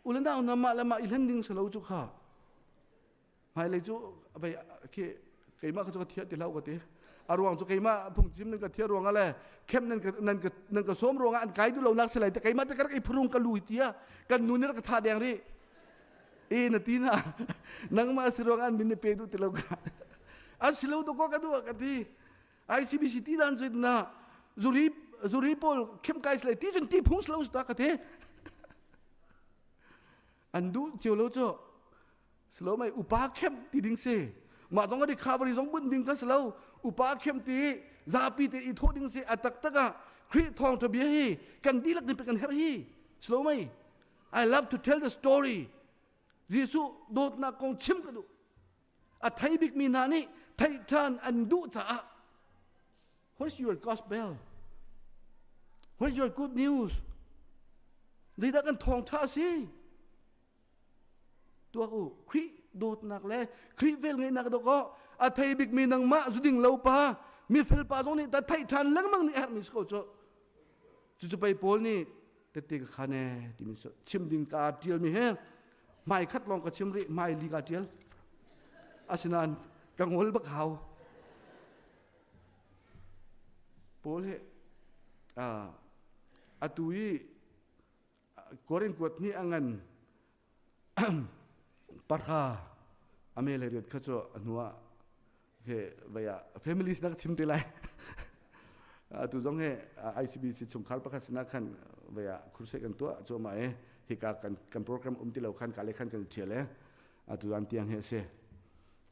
ulanau na mah le mah i hlen ding salo cu kha hmailei cu vei khi keimah kha cu ka thiah ti hlah ka ti a ruang cu keimah phungchim nan ka thiah ruangah le khem nan ka nan ka nan ka sawm ruangah an kai duh lo nak si lai te keimah te ka rak i phurung ka lu tia kan nu nih rak ka tha deng ri e na ti na nangmah si ruang an min ni pe duh ti lo ka a si lo to ko ka duh ka ti ICBC ti dan cun na zuri zuri pawl khem kai si lai ti cun ti phung si lo ta ka ti an duh cio lo cu silo mai upa khem ti ding si mah zong a recovery zong bunh ding ka si lo upa khem ti zapi te i thawh ding si a taktak ah Khrih thawngtha bia hi kan dihlak din pe kan herh hi silo mai I love to tell the story Jesuh dawtnak kong chim ka duh a thei bik mi hna nih theih ṭhan an duh caah What's your gospel? What's your good news? Zeidah kan thawngṭha a si? Tuak u, Khrih dawtnak le Khrih velngeihnak dawk aw a thei bikmi nangmah zuding lo pa mifel pa zong nih ta theih ṭhan lengmang nih a herhmi si ko cu. Cucu pei Paul nih tette ka khan e timi chim ding ka ṭialmi he hmai khat lawng ka chim rih hmai li ka ṭial. Asinain ka ngol bak hau. Paul hi atu i Korin kuat nih a ngan parha ame le riat kha cu a hnu ah he vei ah families na ka chim te lai atu zong he ICBC chungkhar pakhat sinah khan vei ah crusade kan tuah cu ma e hika kan kan program um ti lo khan ka le khan kan thial e atu zan tiang he se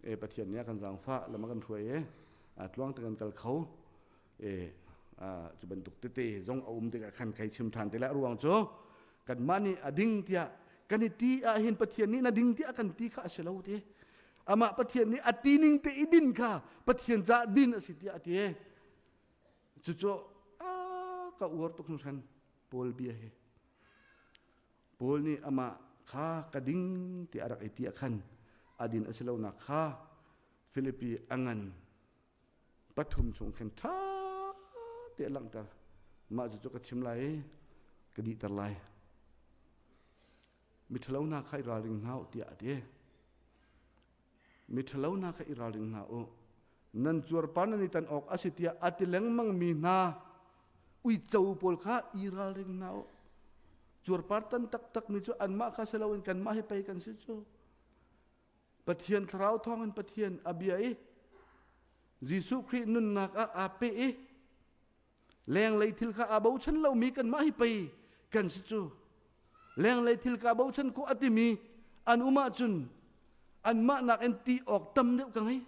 e pathian nih a kan zaangfah lam a kan hruai e tluang te kan kal kho e cu bantuk tete zong a um tikah khan kai chim ṭhan te lai ruang cu kanmah nih a ding tiah kan i ti ah hin Pathian nih na ding tiah kan ti kha a si lo ti amah Pathian nih a ti ning te i din kha Pathian caah din a si tiah a ti cucu a ka uar tuk hringhran Paul bia hi Paul nih amah kha ka ding ti a rak i ti ah khan a din a si lonak kha Filipi a ngan pathum chung khin ṭha te a langhter. Mah cucu ka chim lai i ka dihter lai. Miṭhalo hna kha i ralring hna u tiah a ti. Miṭhalo hna kha i ralring hna u. Nan cuarpar nan i tan awk a si tiah a ti lengmang mi hna uico pawl kha i ralring hna u. Cuarpar tan taktak mi cu anmah kha si loin kanmah hi pei kan si cu. Pathian thlarau thawngin Pathian a bia i Jesuh Khrih nunnak ah aa peh i lenglei thil kha aa bochan lomi kanmah hi pei kan si cu lenglei thil ka bochan khawh a timi an um ahcun anmah nakin ti awk tam deuh ka ngei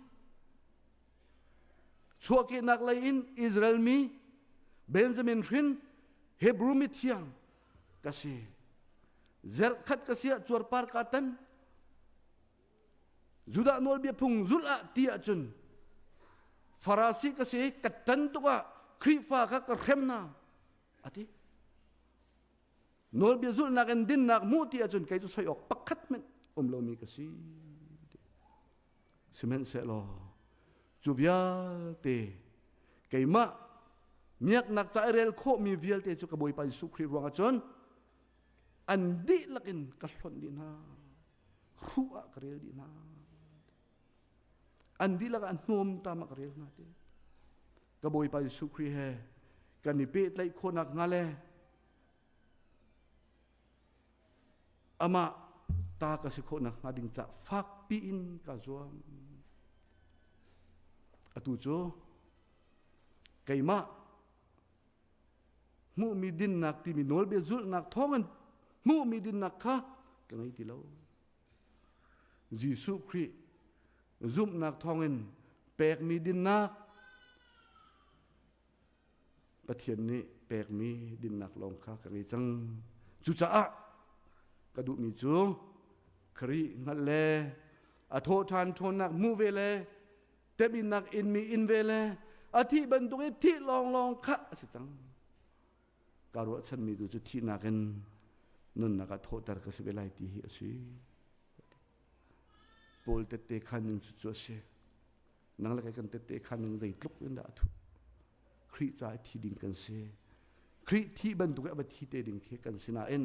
chuahkehnak lei in Israel mi Benjamin hrin Hebrew mi thiang ka si zerkhat ka si ah cuarpar ka tan Judah nawlbia phung zulh ah ti ahcun Farasi ka si ka tan tuk ah Khrihfa kha ka hrem hna a ti. Nawlbia zulhnak in dinnak hmuh ti ahcun kei cu soi awk pakhat hmanh um lomi ka si. Sihmanhsehlaw cu vialte keimah miaknak ca i rel khawhmi vialte cu ka Bawipa Jesuh Khrih ruangah cun an dihlak in ka hlonh dih hna. Hruh ah ka rel dih hna. An dihlak ah hnawm tam ah ka rel hna ti. Ka Bawipa Jesuh Khrih he kan i pehtlaih khawhnak hnga le amah ta ka si khawhnak hnga ding cah fakpi in ka zuam. Atu cu keimah hmuhmi dinnak timi nawlbia zulhnak thawngin hmuhmi dinnak kha ka ngei ti lo. Jesuh Khrih zumhnak thawngin pekmi dinnak Pathian nih pekmi dinnak lawng kha ka ngei cang. Cucaah ka duhmi cu Khrih hngalh le a thawhṭhan ṭhawnnak hmuh ve le temhinnak inmi in ve le a thih bantuk i thih lawnglawng kha a si cang. Kaa ruahchanmi tu cu thihnak in nunnak ah thawhter ka si ve lai ti hi a si. Paul tette khan ning cu cu a si. Nang le kai kan tette khan ning zeitluk in dah a thuh. Khrih ca i thi ding kan si. Khrih thih bantuk i a va thi te ding khi kan si nain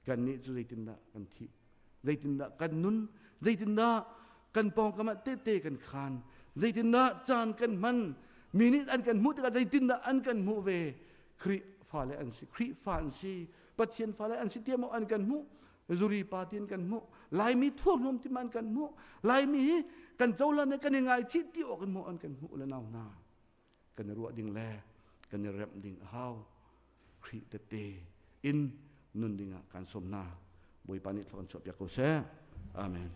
kannih cu zeitindah kan thih? Zeitindah kan nun? Zeitindah kan pawngkam ah tette kan khan? Zeitindah caan kan hman? Mi nih an kan hmuh tikah zeitindah an kan hmuh ve? Khrih fale an si, Khrihfa an si, Pathian fale an si tiah maw an kan hmuh? Zuri pa tiin kan hmuh. Laimi thurhnawm ti an kan hmuh. Laimi hi kan cohlan i kan i ngaichih ti awk in maw an kan hmuh le nau hna. Kan i ruah ding le kan i remh ding a hau. Khrih tette in nun ding ah kan sawm hna. Bawipa nih thlua kan chuahpiak ko seh. Amen.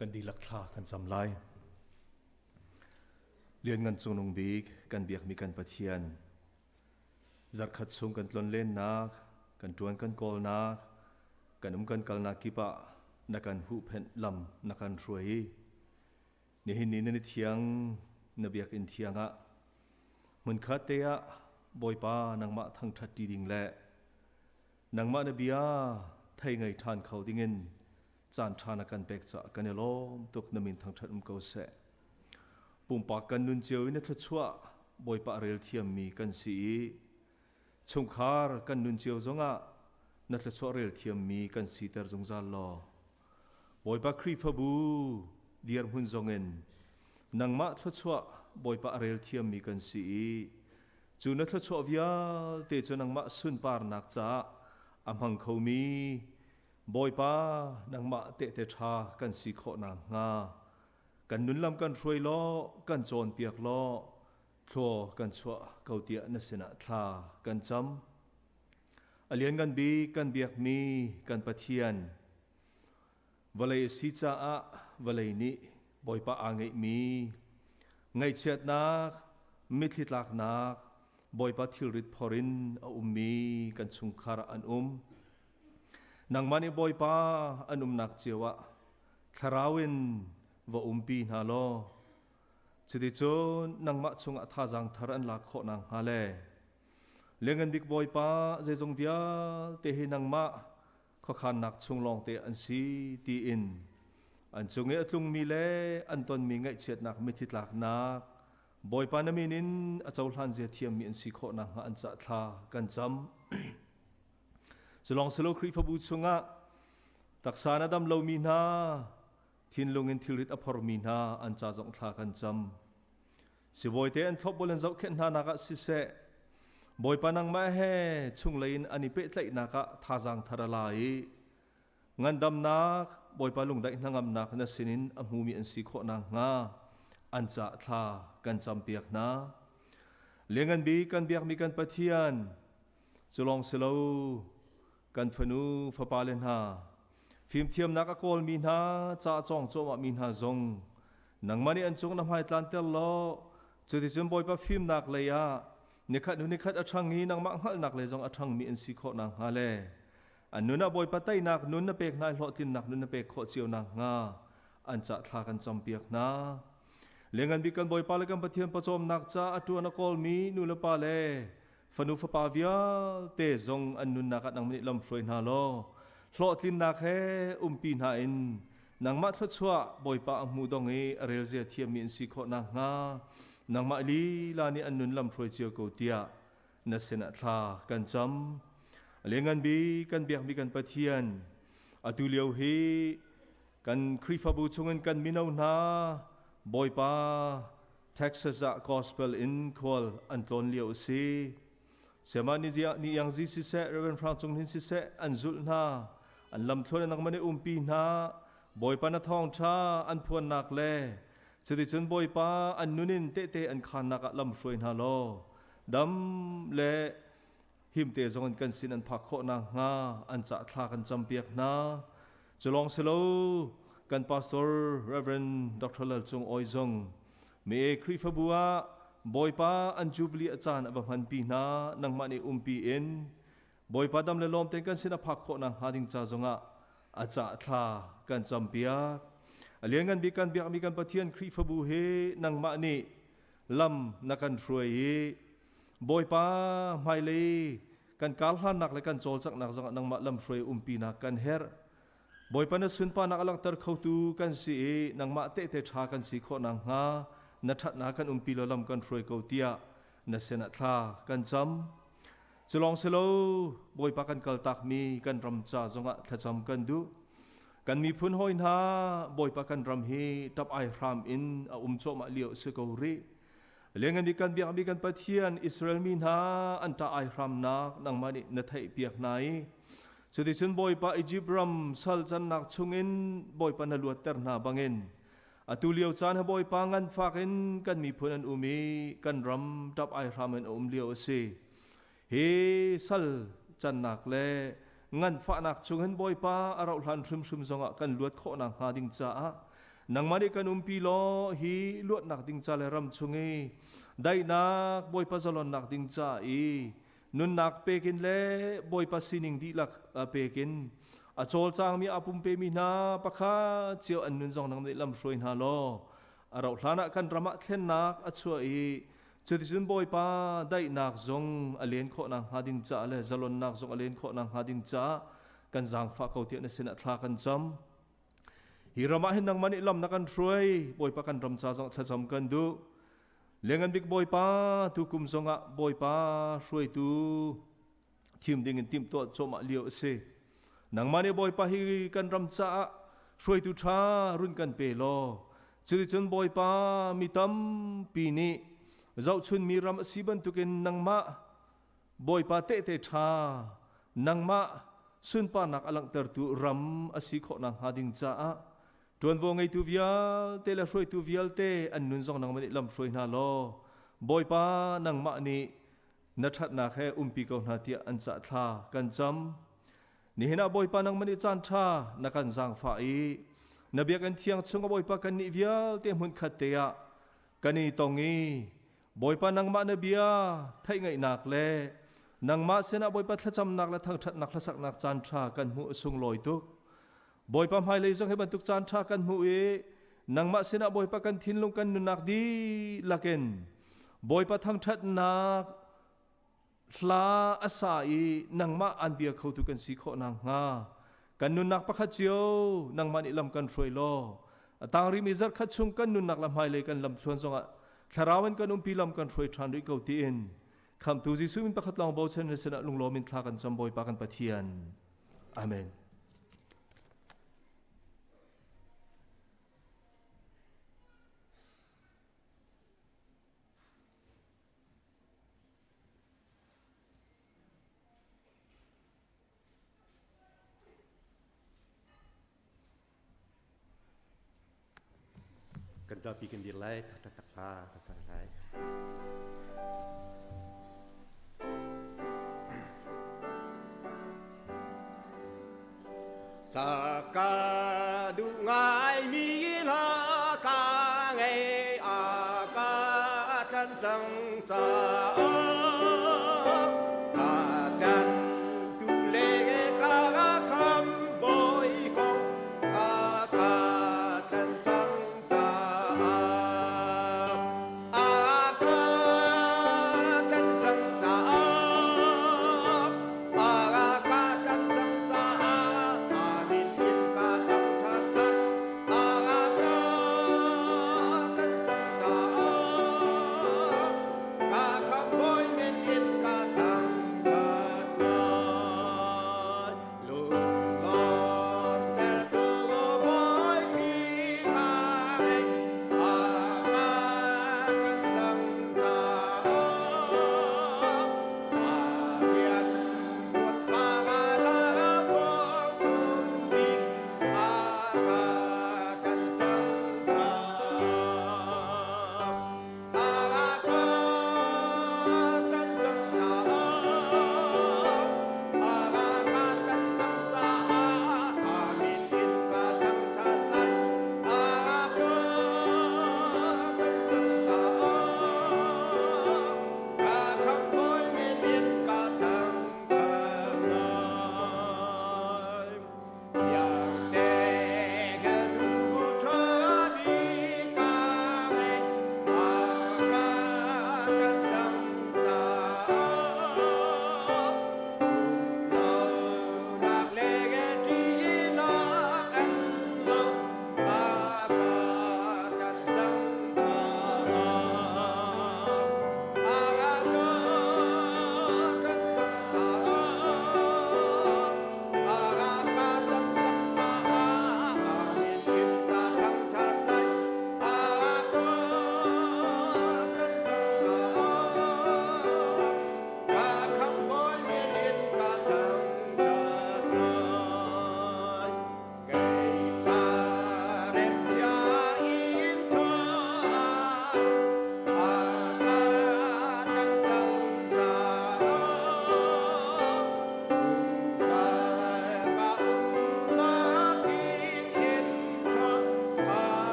Kan dihlak thla kan cam lai. Lianngan Cungnung Bik kan biakmi kan Pathian, zarkhat chung kan tlonlennak, kan ṭuan kan kawlnak, kan um kan kalnak kip ah na kan huhphenh lam na kan hruai i Nihin ni na ni thiang na biakinn thiang ah hmunkhat te ah Bawipa nangmah thangṭhat ṭi ding le nangmah na bia thei ngei ṭhan kho dingin caan ṭha na kan pek caah kan i lawm tuk na min thangṭhat um ko seh. Pumpak kan nun cio in na thluachuah Bawipa a rel thiammi kan si i chungkhar kan nun cio zongah na thluachuah rel thiammi kan siter zungzal law Bawipa Khrihfabu dirhmun zongin nangmah thluachuah Bawipa a rel thiammi kan si i cu na thluachuah vialte cu nangmah sunparnak caah a hmang khomi Bawipa nangmah tehte ṭha kan si khawh nakhnga kan nunlam kan hruai law kan cawnpiak law thlua kan chuah ko tiah na sinah thla kan cam. A lianngan bik kan biakmi kan Pathian, vawlei a si caah vawlei nih Bawipa aa ngeihmi ngaihchiatnak, mitthli tlaknak, Bawipa thilrit phor in a ummi kan chungkhar ah an um. Nangmah nih Bawipa an umnak cio ah thlarau in va umpi hna law, cuticun nangmah chungah thazaang thar an lak khawh nakhnga le Lianngan Bik Bawipa, zeizong vialte hi nangmah khuakhannak chung lawngte an si tiin an cung i a tlungmi le an tonmi ngaihchiatnak mithi tlaknak Bawipa na min in a cohlan zia thiammi an si khawh nakhnga an cah thla kan cam. Culawng silo Khrihfabu chungah taksa na dam lomi hna, thinlung in thilrit a phormi hna an ca zong thla kan cam. Sibawi te an thlopbul an zohkhenh hna nak ah siseh, Bawipa nangmah he chunglei in an i pehtlaihnak ah thazaang thar a la i ngandamnak Bawipa lungdaih hnangamnak na sinin a hmumi an si khawh nakhnga an cah thla kan campiak hna. Lianngan bik kan biakmi kan Pathian, cu lawng si lo kan fanu fapale hna fimthiamnak a kawlmi hna ca cawng cuahmahmi hna zong nangmah nih an cung na hmai tlanter law cuticun Bawipa fimnak lei ah nikhat hnu nikhat a ṭhang i nangmah hngalhnak lei zong a ṭhangmi an si khawh nakhnga le an nun ah Bawipa teinak nun na pek hna i hlawhtlinnak nun na pek khawh cio nakhnga an cah thla kan campiak hna. Lianngan bik kan Bawipa le kan Pathian pawcawmnak ca a ṭuan a kawlmi nu le pa le fanu fapa vialte zong an nunnak ah nangmah nih lamhruai hna law hlawhtlinnak he umpi hna in nangmah thluachuah Bawipa a hmu dong i a relzia thiammi an si khawh nakhnga nangmah lila nih an nun lamhruai cio ko tiah na sinah thla kan cam. Lianngan bik kan biakmi kan Pathian atu lio hi kan Khrihfabu chungin kan mino hna Bawipa Texas ah gospel in khual an tlawn lio a si. Sema ni zia ni yang zi siseh Reverend Frank Cung Hin siseh an zulh hna an lamthluan in nangmah nih umpi hna Bawipa na thawngṭha an phuannak le cuticun Bawipa an nun in tehte an khannak ah lam hruai hna law dam le himte zong in kan sin an phak khawh nakhnga an cah thla kan campiak hna. Cu lawng si lo. Kan pastor Reverend Dr. Lal Cung Awi zong me Khrihfabu ah Bawipa an jubilee a caan a va hmanpi hna nangmah nih umpi in Bawipa dam le lawm tein kan sin a phak khawh nak hnga ding ca zongah a cah thla kan campiak. A lianngan bik kan biakmi kan Pathian Khrihfabu hi nangmah nih lam na kan hruai i Bawipa hmailei kan karhlannak le kan cawlcanghnak zongah nangmah lamhruai umpinak kan herh. Bawipa na sunparnak a langhter khotu kan si i nangmah tehte ṭha kan si khawh nakhnga na ṭhatnak kan umpi law lam kan hruai ko tiah na sinah thla kan cam. Culawng si lo Bawipa kan kaltakmi kan ram ca zongah thlacam kan duh. Kan miphun hawi hna Bawipa kan ram hi ṭap ai hram in a um cuahmah lio a si ko rih. Lianngan kan biakmi kan Pathian Israel mi hna an ṭah ai hramnak nangmah nih na theihpiak hna i cuticun Bawipa Izipt ram sal cannak chungin Bawipa na luatter hna bangin atu lio caan ha Bawipa nganfak in kan miphun an um i kan ram ṭap ai hram in a um lio a si. Hi sal cannak le nganfahnak chungin Bawipa a rauhhlan hrimhrim zongah kan luat khawh nakhnga ding caah nangmah nih kan umpi law hi luatnak ding ca le ram chung i daihnak Bawipa zalonnak ding ca i nunnak pekin le Bawipa sining dihlak pekin a cawlcangmi a pumpemi hna pakhat cio an nun zong nang nih lam hruai hna law a rauh hlan ah kan ram ah thlennak a chuah i Cuticun Bawipa daihnak zong a len khawh nakhnga ding caah le zalonnak zong a len khawh nakhnga ding caah kan zaangfah ko tiah na sinah thla kan cam. Hi ram ah hin nangmah nih lam na kan hruai, Bawipa kan ram ca zong thlacam kan duh. Lianngan bik Bawipa tukum zongah Bawipa hruaitu thim ding in timhtuah cuahmah lio a si. Nangmah nih Bawipa hi kan ram caah hruaitu ṭha run kan pe law cuticun Bawipa mi tampi nih zohchunmi ram a si bantukin nangmah Bawipa tehte ṭha nangmah sunparnak a langhtertu ram a si khawh nakhnga ding caah ṭuanvo ngeitu vialte le hruaitu vialte an nun zong nangmah nih lamhruai hna law Bawipa nangmah nih na ṭhatnak he umpi ko hna tiah an cah thla kan cam. Nihin ah Bawipa nangmah nih caan ṭha na kan zaangfah i na biakinn thiang chung a Bawipa kannih vialte hmunkhat te ah kan i tong i Bawipa nangmah na bia theih ngaihnak le nangmah sinah Bawipa thlacamnak le thangṭhatnak hlasaknak caan ṭha kan hmuh a sunglawi tuk. Bawipa hmailei zong hi bantuk caan ṭha kan hmuh i nangmah sinah Bawipa kan thinlung kan nunnak dihlak in Bawipa thangṭhatnak hla a sa i nangmah aan bia khotu kan si khawh nakhnga kan nunnak pakhat cio nangmah nih lam kan hruai law a tang rihmi zarhkhat chung kan nunnak le hmailei kan lamthluan zongah thlarau in kan umpi lam kan hruai ṭhan rih ko tiin khamtu Jesuh min pakhat lawng bochan na sinah lunglawm in thla kan cam Bawipa kan Pathian. Amen. Kan zapi kan dir lai, thakthak hla kan sa lai. Saka duh ngai mi hla ka ngei a ka tlan cang caah ka tlan tu le ka kham bawi kong a ka tlan cang caah a ka tlan cang caah a ka tlan cang caah amin in ka thangṭhat lai a ka tlan cang caah ka khamh bawi min in ka.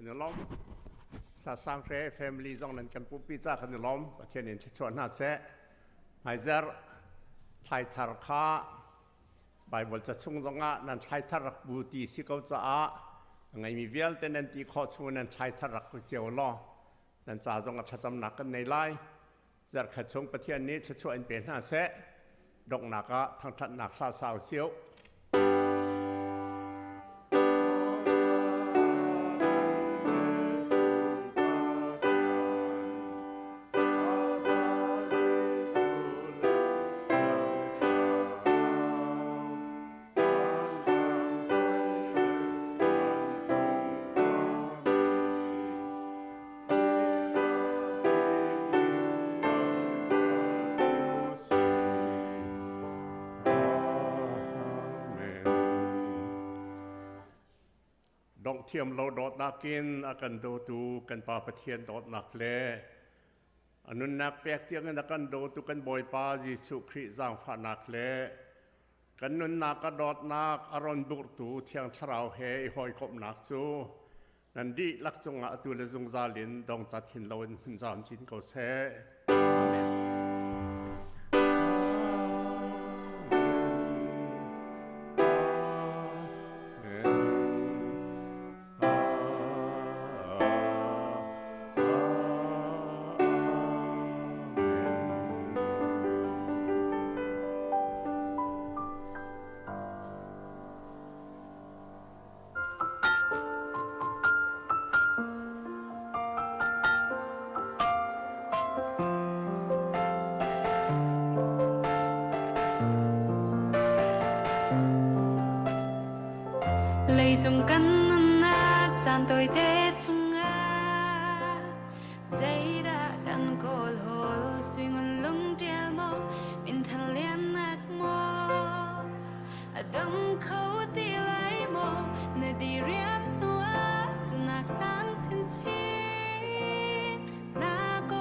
Kan i lawm. Sasang Hre family zong nan kan pumpi ca kan i lawm. Pathian in thluachuah hna seh. Hmaizer thlaithar kha Bible ca chung zongah nan thlaithar rak bu ti si ko caah a ngeimi vialte nan ti khawh chung nan thlaithar rak ku cio law nan ca zong a thlacamnak kan nei lai. Zarhkhat chung Pathian nih thluachuah in pe hna seh. Donghnak ah thangṭhatnak hla sau sio. Donghthiam lo dawtnak in a kan dawtu kan Pa Pathian dawtnak le a nunnak pek tiangin a kan dawtu kan Bawipa Jesuh Khrih zaangfahnak le kan nunnak a dawtnak a ron burhtu Thiang Thlarau he i hawikomhnak cu nan dihlak cungah atu le zungzal in dongcat hin loin hmun zam chin ko seh. Amen. Leicung kan nunnak caan tawite chung.